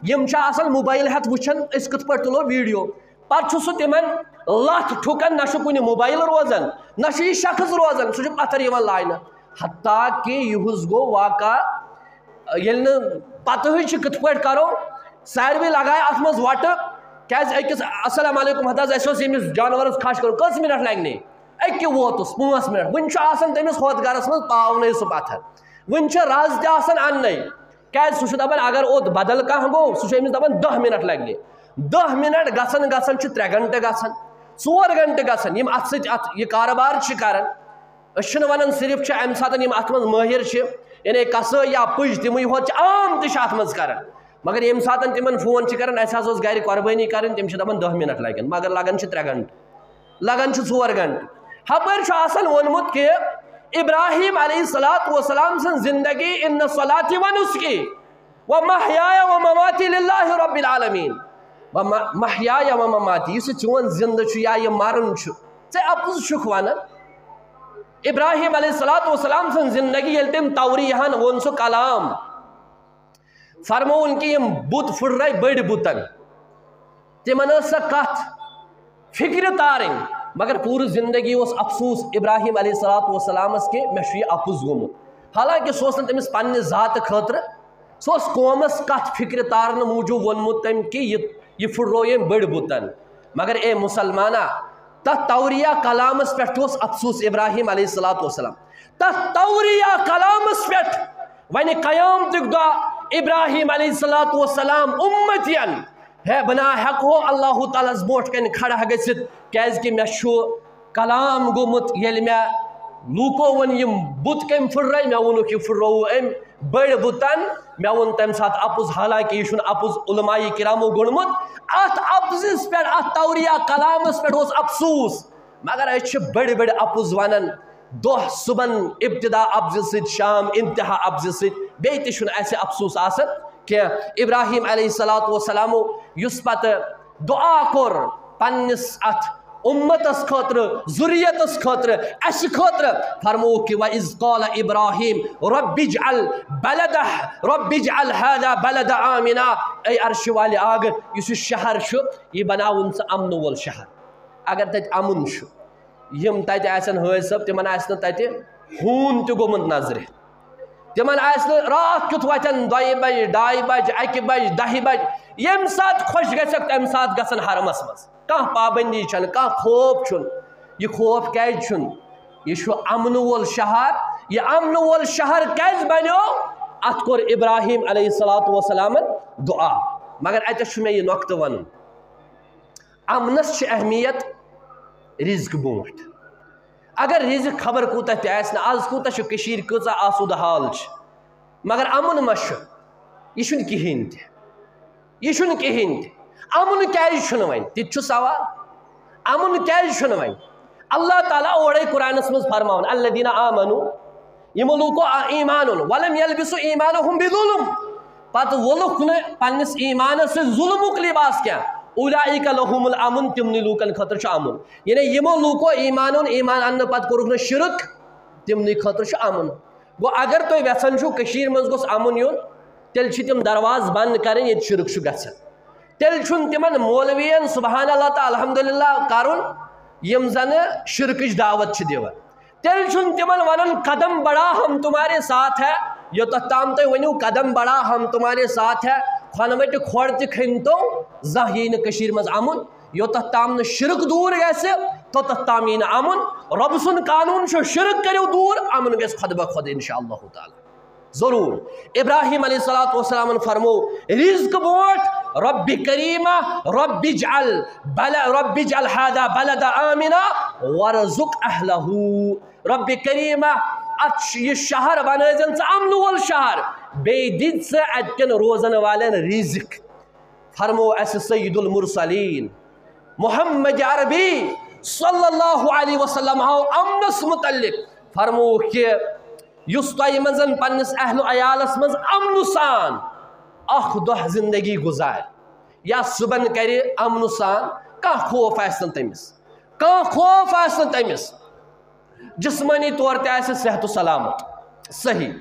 یِم چھِ آسان موبایل ہٮ۪تھ وٕچھان، أسۍ کِتھ پٲٹھۍ تُلو ویٖڈیو۔ پتہٕ چھُ سُہ تِمن لتھ ٹھُکان، نہ چھُ کُنہِ موبایل روزان، نہ چھُ یہِ شخص روزان، سُہ چھُ پتھر یِوان لاینہٕ۔ حتیٰ کہِ یِہُس گوٚو واقعہ، ییٚلہِ نہٕ پتہٕے چھِ کِتھ پٲٹھۍ کرو، ساروٕے لگایہِ اتھ منٛز وۄٹہٕ۔ کیازِ أکِس، السلام علیکم، ہتہٕ حظ، اسہِ اوس ییٚمِس جانورس خش کرُن، کٔژ منٹ لگہِ نے؟ أکہِ ووتُس پانٛژھ منٹ، وُنہِ چھُ آسان تٔمِس ہۄتھ گرس منٛز پاونٕے سُہ پتھر، وُنہِ چھِ رز تہِ آسان اننَے۔ کیازِ سُہ چھُ دپان، اگر اوٚت بدل کانٛہہ گوٚو، سُہ چھُ أمِس دپان، دَہ منٹ لگہِ نے۔ دَہ منٹ گژھان گژھان چھِ ترٛےٚ گھنٹہٕ گژھان، ژور گھنٹہٕ گژھان، یِم اتھ سۭتۍ اتھ یہِ کارٕبار چھِ کران۔ أسۍ چھِنہٕ ونان صرف چھِ امہِ ساتہٕ یِم اتھ منٛز مٲہِر چھِ، یعنی کسٲے یا پٔج، تِمٕے ہوت چھِ، عام تہِ چھِ اتھ منٛز کران۔ مگر ییٚمہِ ساتہٕ تِمن فون چھِ کران، اسہِ حظ اوس گرِ قۄربٲنی کرٕنۍ، تِم چھِ دپان، دَہ منٹ لگن، مگر لگان چھِ ترٛےٚ گھنٹہٕ، لگان چھِ ژور گھنٹہٕ۔ ہپٲرۍ چھُ آسان ووٚنمُت کہِ ابراہیم علیہ الصلوۃ والسلام سٕنٛز زندگی، ان صلاتی و نسکی و محیای و مماتی للہ رب العالمین۔ و م-، محیای و مماتی، یُس یہِ چون زندٕ چھُ یا یہِ مرُن چھُ، ژےٚ اپُز چھُکھ ونان۔ ابراہیم علیہ الصلوۃ والسلام سٕنٛز زندگی، ییٚلہِ تٔمۍ توریہن ووٚن سُہ کلام، فرمووُن کہِ یِم بُت پھٕٹرٲے بٔڑۍ بُتن، تِمن ٲس سۄ کتھ فکرِ تارٕنۍ، مگر پوٗرٕ زندگی اوس افسوس ابراہیم علیہ الصلوۃ والسلامس کہِ مےٚ چھُ یہِ اپُز گوٚمُت۔ حالانکہ سُہ اوس نہٕ تٔمِس پننہِ ذاتہٕ خٲطرٕ، سُہ اوس قومس کتھ فکرِ تارنہٕ موٗجوٗب ووٚنمُت تٔمۍ کہِ یہِ یہِ پھُٹروو ییٚمۍ بٔڑۍ بُتن۔ مگر اے مُسلمانا، تتھ توریہ کلامس پٮ۪ٹھ اوس افسوس ابراہیم علیہ الصلوۃ والسلام۔ تتھ توریہ کلامس پٮ۪ٹھ وۄنۍ قیامتُک دۄہ ابراہیم علیہ الصلوۃ والسلام امتین، ہے بہٕ نا ہٮ۪کہٕ ہو اللہ تعالیٰ ہس برونٛٹھ کنہِ کھڑا گٔژھِتھ، کیازِ کہِ مےٚ چھُ کلام گوٚمُت، ییٚلہِ مےٚ لوٗکو ووٚن، یِم بُت کٔمۍ پھُٹرٲے؟ مےٚ ووٚنُکھ، یہِ پھُٹرووُ أمۍ بٔڑۍ بُتن۔ مےٚ ووٚن تَمہِ ساتہٕ اَپُز، حالانکہِ یہِ چھُنہٕ اَپُز، علماء کرامو گوٚنمُت۔ اَتھ اَپزِس پٮ۪ٹھ، اَتھ توریہ کلامس پٮ۪ٹھ اوس افسوس۔ مگر أسۍ چھِ بٔڑۍ بٔڑۍ اَپُز وَنان، دۄہ صُبحن ابتدا اَپزِ سۭتۍ، شام انتہا اَپزِ سۭتۍ، بیٚیہِ تہِ چھُنہٕ اَسہِ افسوس آسان کینٛہہ۔ ابراہیم علیہ الصلوۃ والسلامو یُس پتہٕ دعا کوٚر پننِس اتھ امتس خٲطرٕ، ذریتس خٲطرٕ، اسہِ خٲطرٕ، فرمووُکھ کہِ وَإِذْ قَالَ إِبْرَاهِيمُ رَبِّ اجْعَلْ بَلَدَ، رَبِّ اجْعَلْ هَذَا بَلَدًا آمِنًا۔ اے عرشِ والِ آگ، یُس یہِ شہر چھُ، یہِ بناوُن ژٕ امنہٕ وول شہر۔ اگر تتہِ امُن چھُ، یِم تتہِ آسن حٲج صٲب، تِمن آسہِ نہٕ تتہِ ہوٗن تہِ گوٚمُت نظرِ۔ تِمن آسہِ نہٕ راتھ کیُتھ وۄتھن دۄیہِ بجہِ، ڈایہِ بجہِ، اکہِ بجہِ، دہہِ بجہِ۔ ییٚمہِ ساتہٕ خۄش گژھٮ۪کھ، تمہِ ساتہٕ گژھن حرمس منٛز۔ کانٛہہ پابندی چھنہٕ، کانٛہہ خوف چھُنہٕ۔ یہِ خوف کیازِ چھُنہٕ؟ یہِ چھُ امنہٕ وول شہر۔ یہِ امنہٕ وول شہر کیازِ بنیو؟ اتھ کوٚر ابراہیم علیہ الصلوۃ والسلامن دعا۔ مگر اتٮ۪تھ چھُ مےٚ یہِ نۄقطہٕ ونُن، امنس چھِ اہمیت رزق برونٛٹھ۔ اگر رزق خبر کوٗتاہ تہِ آسہِ نہٕ، از کوٗتاہ چھُ کٔشیٖرِ، کۭژاہ آسوٗدٕ حال چھِ، مگر امُن ما چھُ؟ یہِ چھُنہٕ کِہیٖنۍ تہِ۔ یہِ چھُنہٕ کِہیٖنۍ تہِ۔ امُن کیازِ چھُنہٕ وۄنۍ؟ تہِ تہِ چھُ سوال۔ امُن کیازِ چھُنہٕ وۄنۍ؟ اللہ تعالیٰ اورے قرآنس منٛز فرماوان، الذین آمنو، یِمو لوٗکو آ-، ایمان اوٚن، ولم یلبسوا ایمانہم بظلم، پتہٕ وولُکھ نہٕ پننِس ایمانس سۭتۍ ظلمُک لباس کینٛہہ، اولئک لہم الامن، تِمنٕے لوٗکن خٲطرٕ چھُ امُن۔ یعنی یِمو لوٗکو ایمان اوٚن، ایمان اننہٕ پتہٕ کوٚرُکھ نہٕ شرک، تِمنٕے خٲطرٕ چھُ امُن۔ گوٚو اگر تُہۍ یژھان چھِو کٔشیٖرِ منٛز گوٚژھ امُن یُن، تیٚلہِ چھِ تِم دروازٕ بنٛد کرٕنۍ ییٚتہِ شرک چھُ گژھان۔ تیٚلہِ چھُنہٕ تِمن مولوین سبحان اللہ تہٕ الحمدللہ کرُن، یِم زنہٕ شرکٕچ دعوت چھِ دِوان۔ تیٚلہِ چھُنہٕ تِمن ونُن، قدم بڑھا ہم تمہارے ساتھ ہے، یوٚتتھ تام تُہۍ ؤنِو، قدم بڑھا ہم تمہارے ساتھ ہے، کھۄنہٕ وٹہِ کھۄڑ تہِ کھٔنۍ تو، زانٛہہ یی نہٕ کٔشیٖرِ منٛز امُن۔ یوٚتتھ تام نہٕ شرک دوٗر گژھِ، توٚتتھ تام یی نہٕ امُن۔ رۄب سُنٛد قانوٗن چھُ، شرک کٔرِو دوٗر، امُن گژھِ خۄد بخۄد انشاء اللہ تعالیٰ۔ ضروٗر۔ ابراہیم علیہ الصلوۃ والسلامن فرمو، رزق برونٛٹھ، رب کریمہ، رب اجعل بل-، رب اجعل هذا بلدا آمنا وارزق اہلہ۔ رب کریمہ، اتھ ش-، یہِ شہر بنٲوزن ژٕ امنہٕ وول شہر، بیٚیہِ دِ ژٕ اتہِ کٮ۪ن روزن والٮ۪ن رزق۔ فرمو اسہِ سید المرسلین محمد عربی صلی اللہ علیہ وسلم آو امنس متعلق، فرمووُکھ کہِ یُس تۄہہِ منٛز پننِس اہل و عیالس منٛز امنہٕ سان اکھ دۄہ زندگی گُزارِ یا صُبحن کرِ امنہٕ سان، کانٛہہ خوف آسہِ نہٕ تٔمِس، کانٛہہ خوف آسہِ نہٕ تٔمِس، جسمٲنی طور تہِ آسہِ صحت و سلامت، صحیح،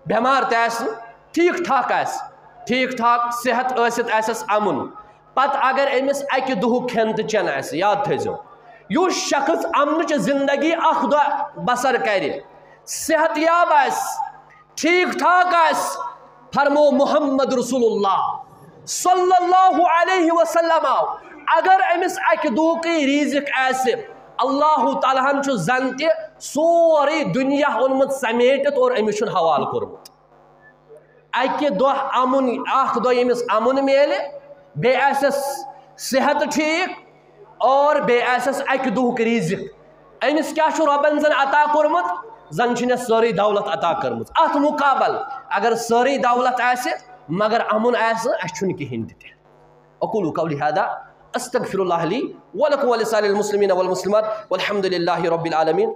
بٮ۪مار تہِ آسہِ نہٕ، ٹھیٖک ٹھاک آسہِ، ٹھیٖک ٹھاک صحت ٲسِتھ آسٮ۪س امُن۔ پتہٕ اگر أمِس اکہِ دُہُک کھٮ۪ن تہٕ چٮ۪ن آسہِ، یاد تھٲیزیو، یُس شخص امنٕچ زندگی اکھ دۄہ بسر کرِ، صحت یاب آسہِ، ٹھیٖک ٹھاک آسہِ، فرمو محمد رسول اللہ صلی اللہ علیہ وسلم آو، اگر أمِس اکہِ دُہُکٕے رزق آسہِ، اللہ تعالیٰ ہن چھُ زن تہِ سورُے دُنیا اوٚنمُت سمیٹِتھ اور أمِس چھُن حوالہٕ کوٚرمُت۔ اکہِ دۄہ امُن، اکھ دۄہ ییٚمِس امُن میلہِ، بیٚیہِ آسٮ۪س صحت ٹھیٖک اور بیٚیہِ آسٮ۪س اکہِ دۄہُک رزق۔ أمِس کیٛاہ چھُ رۄبن زن عطا کوٚرمُت؟ زن چھِ مےٚ سٲرٕے دولت عطا کٔرمٕژ۔ اتھ مقابل اگر سٲرٕے دولت آسہِ مگر امُن آسہِ نہٕ، اسہِ چھُنہٕ کِہیٖنۍ تہِ۔ اقول قولی هذا، استغفر الله لي ولكم ولسائر المسلمين والمسلمات، والحمد لله رب العالمين۔